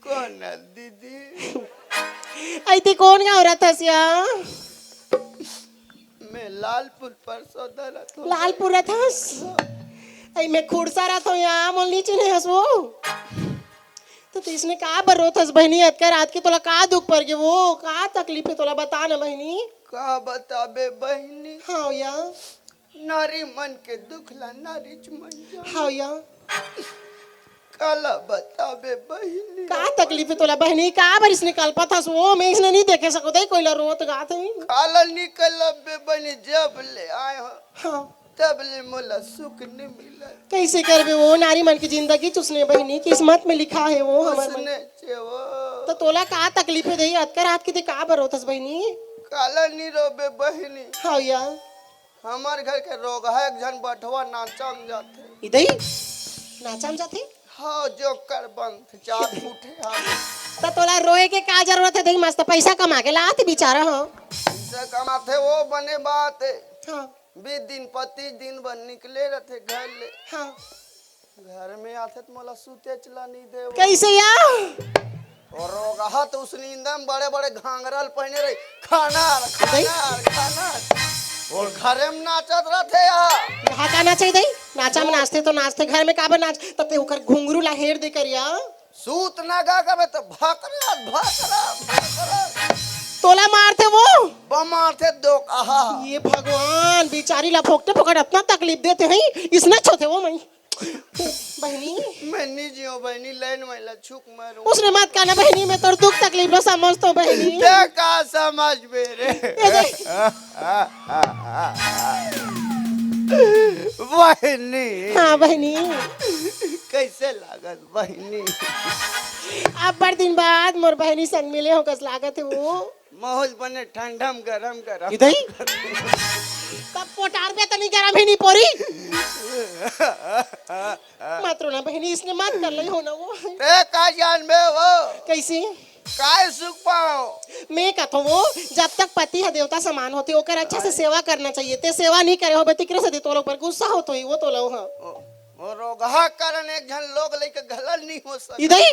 कौन है दीदी? अई ते कोन गाँव रथस या? मैं लालपुर परसोदा रथों। लालपुर रथस? अई मैं खुड़सा रथों या, मोल नी चिन्हे हस वो। त तइसने का बर रोथस बहिनी, अतका रात के तोला का दुख पर गे वो? का तकलीफ हे तोला, बता ना बहिनी। का बताबे बहिनी? हाँ या। नारी मन के दुख ला नारीच मन जाने। हाँ या। काला बताबे बहिनी। का तकलीफ हे तोला बहिनी? का बर इसने कलपत हस वो? मैं इसने नी देखे सकों दई, कोई ला रोत गात हे। काला नी कलपबे बहिनी, जब ले आए हो, हाँ। तब ले मोला सुख नी मिला। कइसे करबे वो? नारी मन के जिंदगी च उसने बहिनी, किस्मत में लिखा हे वो हमर मन। उसने चे वो। त तोला का तकलीफ हे दई? अतका रात के ते का बर रोथस बहिनी? काला नी रोबे बहिनी। हाँ या। हमर घर के रोगहा एक झन बठवा नाचा म जाथे। ई दई? नाचा म जाथे? हाँ, जोकर बनथे, चार फुट हे हाथ। त तोला रोए के का जरूरत हे दई? मस्त पइसा कमा के लाथे बिचारा, हाँ। पइसा कमाथे वो बने बात हे। हाँ। बीस दिन पच्चीस दिन बर निकले रथे घर ले। हाँ। घर में आथे त मोला सुतेच ला नी देवय। कइसे या? अउ रोगहा त उसने इंदम बड़े-बड़े घांगरा ल पहिने रही, खनर, दई? खनर, खनर। अउ घरे म नाचत रथे या। कहाँ का नाचे दई? नाचा म नाचथे त नाचथे, घर में काबर नाच? त ते ओकर घुंघरू ला हेर दे कर या। सूत नगा करबे त भकरा, भकरा, भकरा। तोला मारथे वो? बम मारथे दो, आहा। ये भगवान, बिचारी ला फोकटे फोकट अतना तकलीफ देथे हई, इसने छोथे वो मई। बहिनी। मैं नी जियों बहिनी, लाइन वाला छुक मारूं। उसने मत कहना बहिनी, मैं तोर दुख तकलीफ ला समझथों बहिनी। ते का समझबे रे? ये देख। बहिनी। हाँ बहिनी। कइसे लागत बहिनी? अब्बड़ दिन बाद मोर बहिनी संग मिले हों कस लागत हे वो। माहौल बने ठंडा म गरम गरम। ई दई? तब पोटार पे तनी गरम ही नी पोरी। मत रोना बहिनी, इसने मत कर लई हो ना वो। ते का जानबे वो? कइसे? काय सुख पाओ? मैं कथों वो, जब तक पति ह देवता समान होथे, ओकर अच्छा से सेवा करना चाहिए। ते सेवा नी करे होबे, तिकरे से तोला ऊपर गुस्सा होत होही वो तोला ह। ओ, ओ रोगहा कारण एक झन लोग लइके घला नी हो सके। ई दई?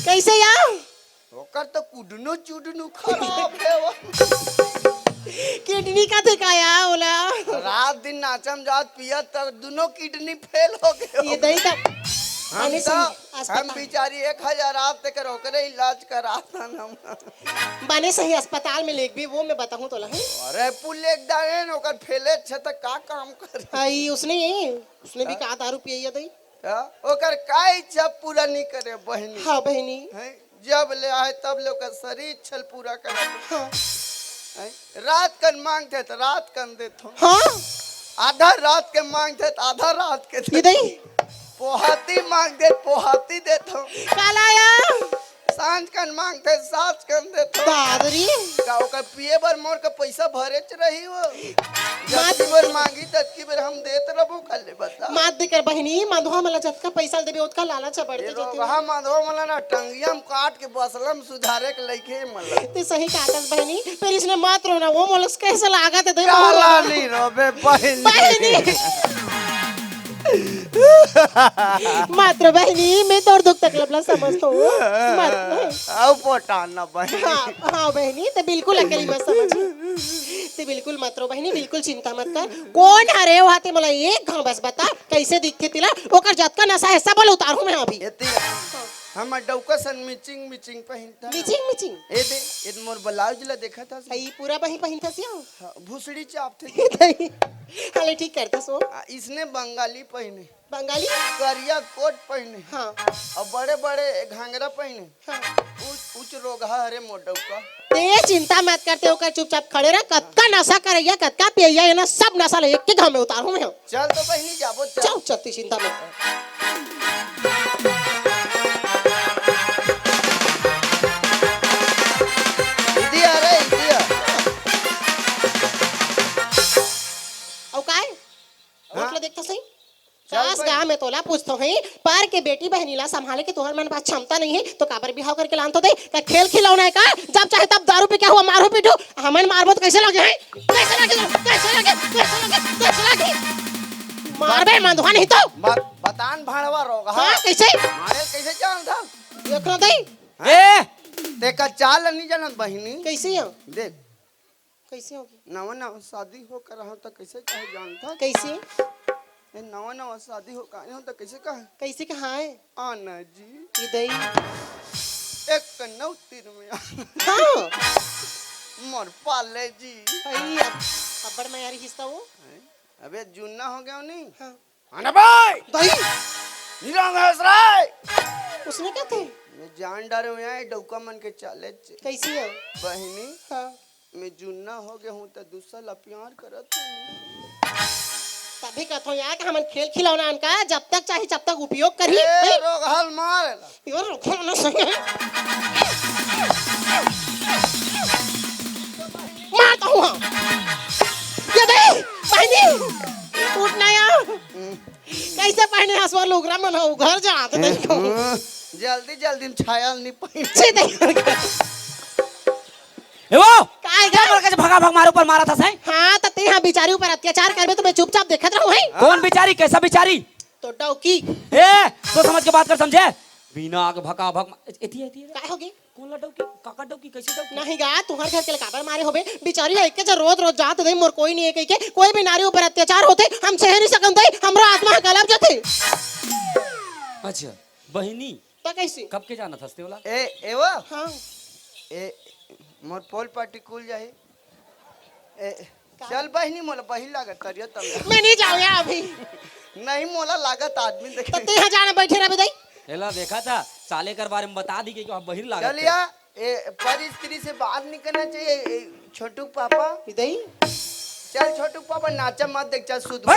कइसे या? ओकर तो कुडनो चुडनो खराब हे वो। किडनी का थे का या ओला? रात दिन नाचा म जात पियत त दुनो किडनी फेल होगे। ये दई त हम बने तो, सही हम अस्पताल। बिचारी एक हजार आत तेकर ओकरे इलाज करात हन हम। बने सही अस्पताल में लेगबे वो मैं बताहूँ तोला, हैं? अरे पुल एक दाएन ओकर फेले छ त का काम कर? हाँ, ई उसने, उसने भी का दारू पिए या दई? हाँ, ओकर का इच्छा पूरा नी करे बहिनी? हाँ बहिनी। हैं? जब ले आए तब ले ओकर सरी इच्छा ल पूरा करे। हाँ। हैं? रात कन मांगथे त रात कन देथों। हाँ। आधा रात के मांगथे त आधा रात के ई देथों। दई? पोहाती मांगथे त पोहाती देथों। काला या? सांझ कन मांगथे त सांझ कन देथों। दादरी। का ओकर पिए बर मोर के पइसा भरेच रही वो। जतकी बेर मांगी ततकी बेर हम देत रबो कर ले बता। मात दे कर बहिनी, मंदहा मन ला जतका पइसा ल देबे ओतका लालच ह बढ़थे ये जथे। रोगहा मंदहा मन ला ना टंगिया म काट के बसला म सुधारे के लइके मन ला। ते सही काटस बहिनी, फेर इसने मत रोना, वो मोला कइसे लागत हे दे काला मोला। नी रोबे बहिनी। बहिनी। मत रो बहिनी, मैं तोर दुख तकलीफ ला समझथों। मत। अउ पोटान ना बहिनी। हाँ, हाँ बहिनी, ते बिल्कुल अकेली मत समझ। ते बिल्कुल मत रो बहिनी, बिल्कुल चिंता मत कर। कोन हरे वो हा ते मोला एक घांव बस बता, कइसे दिखथे तेला? ओकर जतका नशा हे सब ल उतारहूँ मैं अभी। एती। हाँ। हमर डउका सन मिचिंग मिचिंग पहिनता। मिचिंग मिचिंग। ए दे, ए मोर ब्लाउज ला देखत हस? ई पूरा बही पहिनथस या? हाँ, भुसड़ी चापथे। हाले ठीक करथस वो। आ, इसने बंगाली पहिने। बंगाली? करिया कोट पहिने। हाँ। अउ बड़े-बड़े घाघरा पहिने। हाँ। उच, उच रोगहा हरे मोर डउका। ते चिंता मत करते, ओकर चुपचाप खड़े रह। कतका नशा करइया, कतका पियइया, ये ना सब नशा ले एक के घाव में उतारूं मैं। चल तो बहिनी, जाबो, चल। चल, चल, तू चिंता मत कर। इदी आ रे, इदी आ। अउ काय? हाँ? ओटला देखता सही? चल कास भाई। गाँव में तोला पूछतो हई, पर के बेटी बहिनी ला संभाले के तोहर मन पास क्षमता नहीं है, तो काबर बिहाव करके लानथो दे? का खेल खिलौना है का? जब चाहे तब दारू पी के हुआ मारो पीटो, हमन मारबो तो कैसे लगे हैं? कैसे लगे? कैसे लगे? कैसे लगे? कैसे लगे? मारबे मंदुआ नहीं तो। ब-, बतान भाड़वा रोग, हाँ, हाँ। कैसे? मारे कैसे जानता? देख ना दे। हाँ? ए! तेका चाल नहीं जानत बहिनी। कैसे है? देख। कैसे होगी? नवा नवा शादी होकर रहा त कैसे कहे जानता? कैसे? ए, नवा नवा शादी होकर आए हो त कैसे कहे? कैसे कहा है? आना जी। ये दई। एक नौ तीन में आ। हाँ। मोर पाले जी। भाई, अब, अब्बड़ मयारी हिस्सा वो। हैं? अबे जुन्ना हो गया नहीं? हाँ। आना भाई। दई। नीला में हंस रहा है। उसने क्या थे? मैं जान डारे हूँ यहाँ डौका मन के चाले चे। कैसी है? बहिनी। हाँ। मैं जुन्ना हो गया हूँ त दूसरा ला प्यार करत हूँ। तभी कहत हूँ यार कि हमन खेल खिलौना अनका जब तक चाही जब तक उपयोग करी। ए, नहीं? रोगहल मार ला। यो रुको ना सही। मारता हूँ हाँ। ये दे, बहनी, उठ ना यार। कैसे पहने हंसवा लुगरा मन हो घर जा, तो देखो। हम्म, जल्दी, जल्दी में छाया नहीं पहन। छी, देखो। ए वो! काय गा? मोर के भगा भग मारे ऊपर मारा था सही? हाँ, त ते हा बिचारी ऊपर अत्याचार करबे त मैं चुपचाप देखत रहूं, हैं? कौन बिचारी? कैसा बिचारी? तो डौकी। ए, सोच समझ के बात कर, समझे? बिना आग भका भक मा-, एती, एती, एती। काय होगे? कौन ला डौकी? काका डौकी? कैसे डौकी? नहीं गा, तुहर घर के काबर मारे होबे? बिचारी ला एके जर रोज रोज जात दे, मोर कोई नहीं है कह के, कोई भी नारी ऊपर अत्याचार होते, हम सह नहीं सकन दे, हमरो आत्मा ह गलब जथे। अच्छा, बहिनी, त कैसे? कब के जानत हस ते ओला? ए, ए वो? हाँ। ए, मोर पोल पार्टी कुल जाही। ए, का? चल बहिनी, मोला बहिर लागत तरिया तब। मैं नहीं जाऊँ यार अभी। नहीं, मोला लागत आदमी देखे। त ते यहाँ जाना बैठे रहे दई। एला देखा था, साले कर बारे में बता दी कि बहिर लागत चल है। या, ए, पर स्त्री से बात नहीं करना चाहिए। ए, छोटू पापा। इदई? चल छोटू पापा, नाचा मत देख, चल सुध।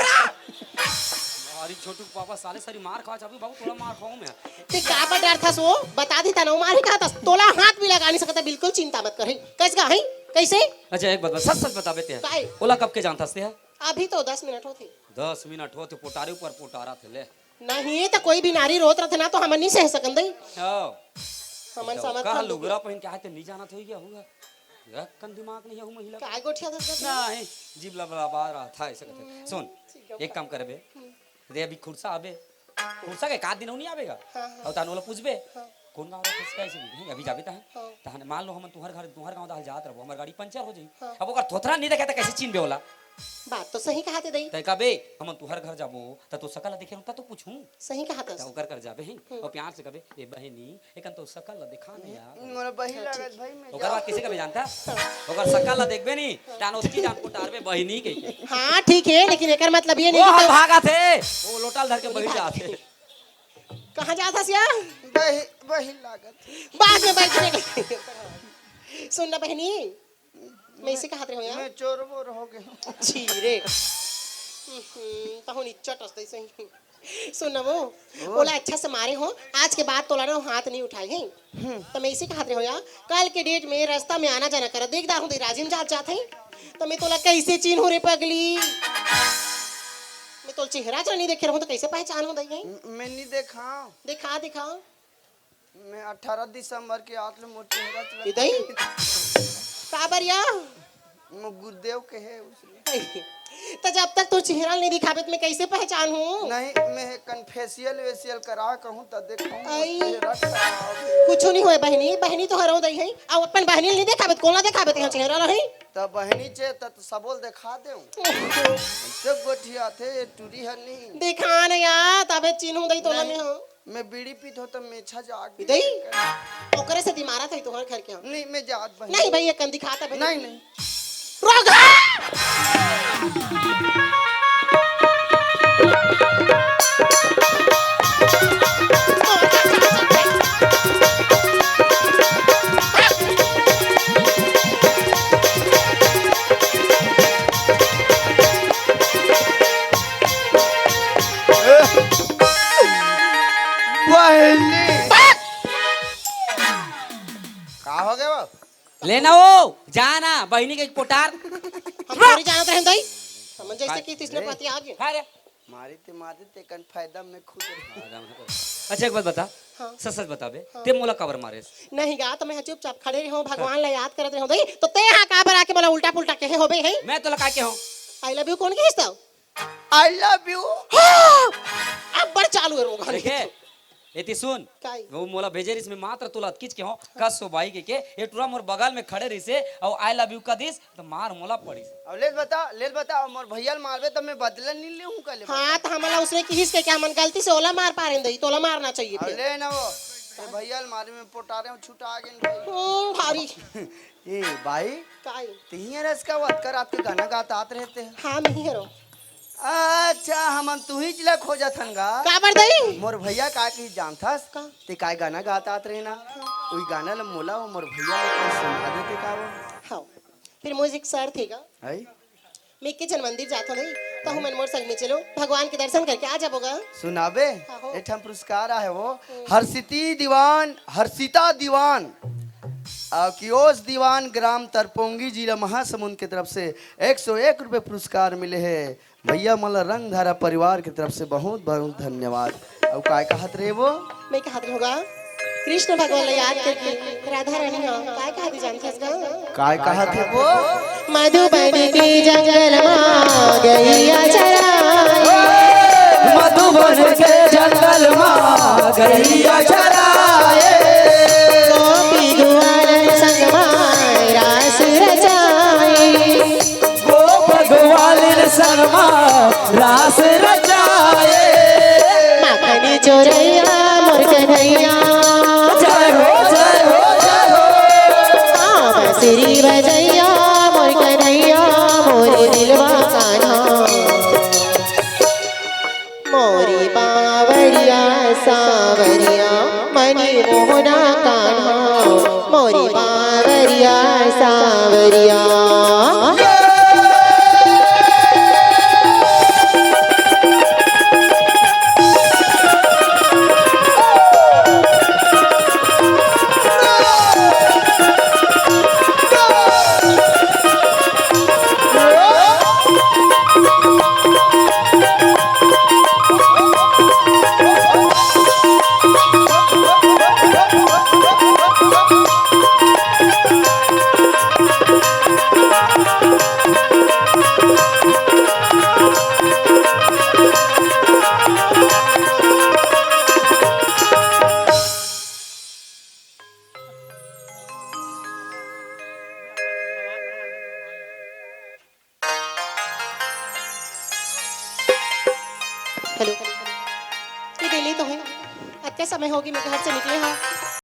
अरे छोटू पापा, साले सारी मार खा, अभी बाबू थोड़ा मार खाऊं मैं। ते काबर डरथस वो? बता देता ना, वो मार ही कहा था। तोला हाथ भी लगा नहीं सकता, बिल्कुल चिंता मत कर। हैं? कैसे का है? कैसे? अच्छा, एक बात बता, सच सच बता बेटे। काय? ओला कब के जानथस ते? अभी तो दस मिनट होती। दस मिनट होते, पोटारे ऊपर पोटारा थे ले। नहीं, त कोई भी नारी रोत रथे ना, तो हमन नहीं सह सकन दई। हाँ। हमन तो समझ कहा लुगरा पहिन के आए, ते नहीं जानत होई क्या हुआ? यक्कन दिमाग नहीं है महिला का। काय गोठिया दस नहीं, जीभ लबलबा रहा था, ऐसे कहते। हम्म, सुन, ठीक है, एक काम करबे। हम्म। रे, अभी खुरसा आबे। खुरसा के का दिन नहीं आबेगा? हाँ, हाँ। अउ तान ओला पूछबे। हाँ। कौन गाँव रहा, कैसे, कैसे नहीं, अभी जाबे तहन। हाँ। तहन मान लो हमन तुहर घर, तुहर गाँव दहल जात रहबो, हमर गाड़ी पंचर हो जाई। हाँ। अब ओकर थोथरा नहीं देखे त कैसे चिन्हबे ओला? बात तो सही कहा ते दई। तय कबे, हमन तुहर घर जाबो, त तो सकल ला देखे रहूं, त तो पूछूं। सही कहा त तस। ओकर कर जाबे ही, हम्म। अउ प्यार से कबे, "ए बहिनी, एकन तो सकल ला देखा नहीं यार।" मोर बहिर लागत भाई, मैं ओकर बाद कैसे कबे जानता? ओकर सकल ला देखबे नहीं, तान उसकी जान को टारबे बहिनी कह के। हाँ, ठीक है, लेकिन एकर मतलब ये नहीं वो कि हम तो भागा थे, वो लोटा ल धर के बहिर जात थे। कहाँ जात हस या? बहिर, बहिर लागत। बाद में बैठ के। सुन ना बहिनी, मैं इसे कहत रहे हो यार। मैं चोर बोर हो गया। छी रे। हम्म, तहु निच्चट रस्ते से ही। सुन ना वो, ओ। ओला अच्छा से मारे हो, आज के बाद तोला ना हाथ नहीं उठाए हैं। हम्म। तो मैं इसे कहत रहे हो यार, कल के डेट में रास्ता में आना जाना कर, देख दारू दे राजिम जात जात है। तो मैं तोला कैसे चीन हो रे पगली? मैं तोला चेहरा च नहीं देखे रहूं तो कैसे पहचान हो दई है? म-, मैं नहीं देखा। दिखा, दिखा। मैं अठारह दिसंबर के आत ले मोर चेहरा चला इदई? काबर या? वो गुरुदेव के हे उसने। त जब तक तोर चेहरा ल नइ दिखाबे त मैं कइसे पहचानहूं? नहीं, मैं कन facial वेशियल करा कहूं त देखहूं, आई। चेहरा खराब हे। कुछु नइ होय बहिनी, बहिनी तो हरव दई हे, अउ अपन बहिनी ल नइ दिखाबे त कोन ला दिखाबे तेहा चेहरा ल हे? त बहिनी चे त, त सबो ल दिखा देहूं। ओहो। जब गोठियाथे ये टूरी हर नहीं। दिखा न यार, तबे चिन्हूं दई तोला नहीं। मैं ह। मैं बीड़ी पीत हो त मेछा जाग पीत गई? ओकरे से दिमारा था तोहर घर के हम। नहीं, मैं जात बहिनी। नहीं भई, ये कन दिखाता भई। नहीं, नहीं। रोगा! बहिनी। का हो गया बाप? लेना हो, जा ना, बहिनी के एक पोटार। हम थोड़ी जानत रहे दई। समझ जैसे कि तीसरे पति आ गए। अरे, मारी ते मारी ते कन फायदा में खुद रही। अच्छा, एक बात बता। हाँ। सच सच बता बे, हाँ। ते मोला काबर मारेस? नहीं गा, तो मैं चुपचाप खड़े रहो, भगवान ला याद करत रहो दई। तो ते यहाँ काबर आके मोला उल्टा पुल्टा कहे होबे है? मैं तोला का कहे हो? I love you कौन कहिस तव? I love you। हाँ! अब बड़ चालू है रोग। देखे, एती सुन। काई? वो मोला भेजे रिस, मैं मात्र तोला अतकीच के हो, कस हो भाई के, के, ये टूरा मोर बगल में खड़े रिसे, अउ I love you का दिस, त मार मोला पड़िस। अब ले बता, ले बता, मोर भैया ल मारबे त मैं बदला नहीं लेहूं का ले हाँ, बता। त हमला उसने किहिस के, के हमन गलती से ओला मार पारेन दई, तोला मारना चाहिए अब फिर। ले ना वो, ये भैया ल मारे में पोटारे में छुटा गेन भाई। ओ, भारी। ए भाई, काई? तिही रस का वत कर आपके गाना गात आत रहते हैं। हाँ, मैं ही हरो। अच्छा, हमन तुही ला खोजत हन गा। काबर दई? मोर भैया का की जानथस? का? ते काय गाना गात आत रहे ना? हाँ। उही गाना ल मोला अउ मोर भैया ल कोई सुना देते का वो? हाँ। फिर music sir थे गा। है? मैं के जन मंदिर जात हो नहीं, तो हम मन मोर संग में चलो, भगवान के दर्शन करके आ जाबो गा। सुनाबे? हाँ हो। एक ठन पुरस्कार आहे वो। हम्म। हर्षिती दीवान, हर्षिता दीवान, अ, कियोस दीवान, ग्राम तरपोंगी, जिला महासमुंद के तरफ से एक सौ एक रुपये पुरस्कार मिले हे। भैया मोला रंगधारा परिवार की तरफ से बहुत बहुत धन्यवाद। अउ काय कहत रहे वो? मैं कहत रहूं गा, कृष्ण भगवान ला याद करके राधा रानी हा काय कहत जानथस गा? काय कहत हे वो? मधुबन के जंगल मा गैया चराए। मधुबन के जंगल मा गैया चराए। गोपी ग्वालन संग मा रास रचाए। गोप ग्वालिन संग मा रास रचाए। माखन चोरैया मोर कन्हैया। जय हो, जय हो, जय हो। हाँ, बांसुरी बजैया मोर कन्हैया, मोर दिलवा कान्हा। मोरे बांवरिया सांवरिया, मनी मोहना कान्हा, मोरे बांवरिया सांवरिया। हेलो, ये दिल्ली तो हूँ। अतका समय होगे मैं घर से निकले हँव,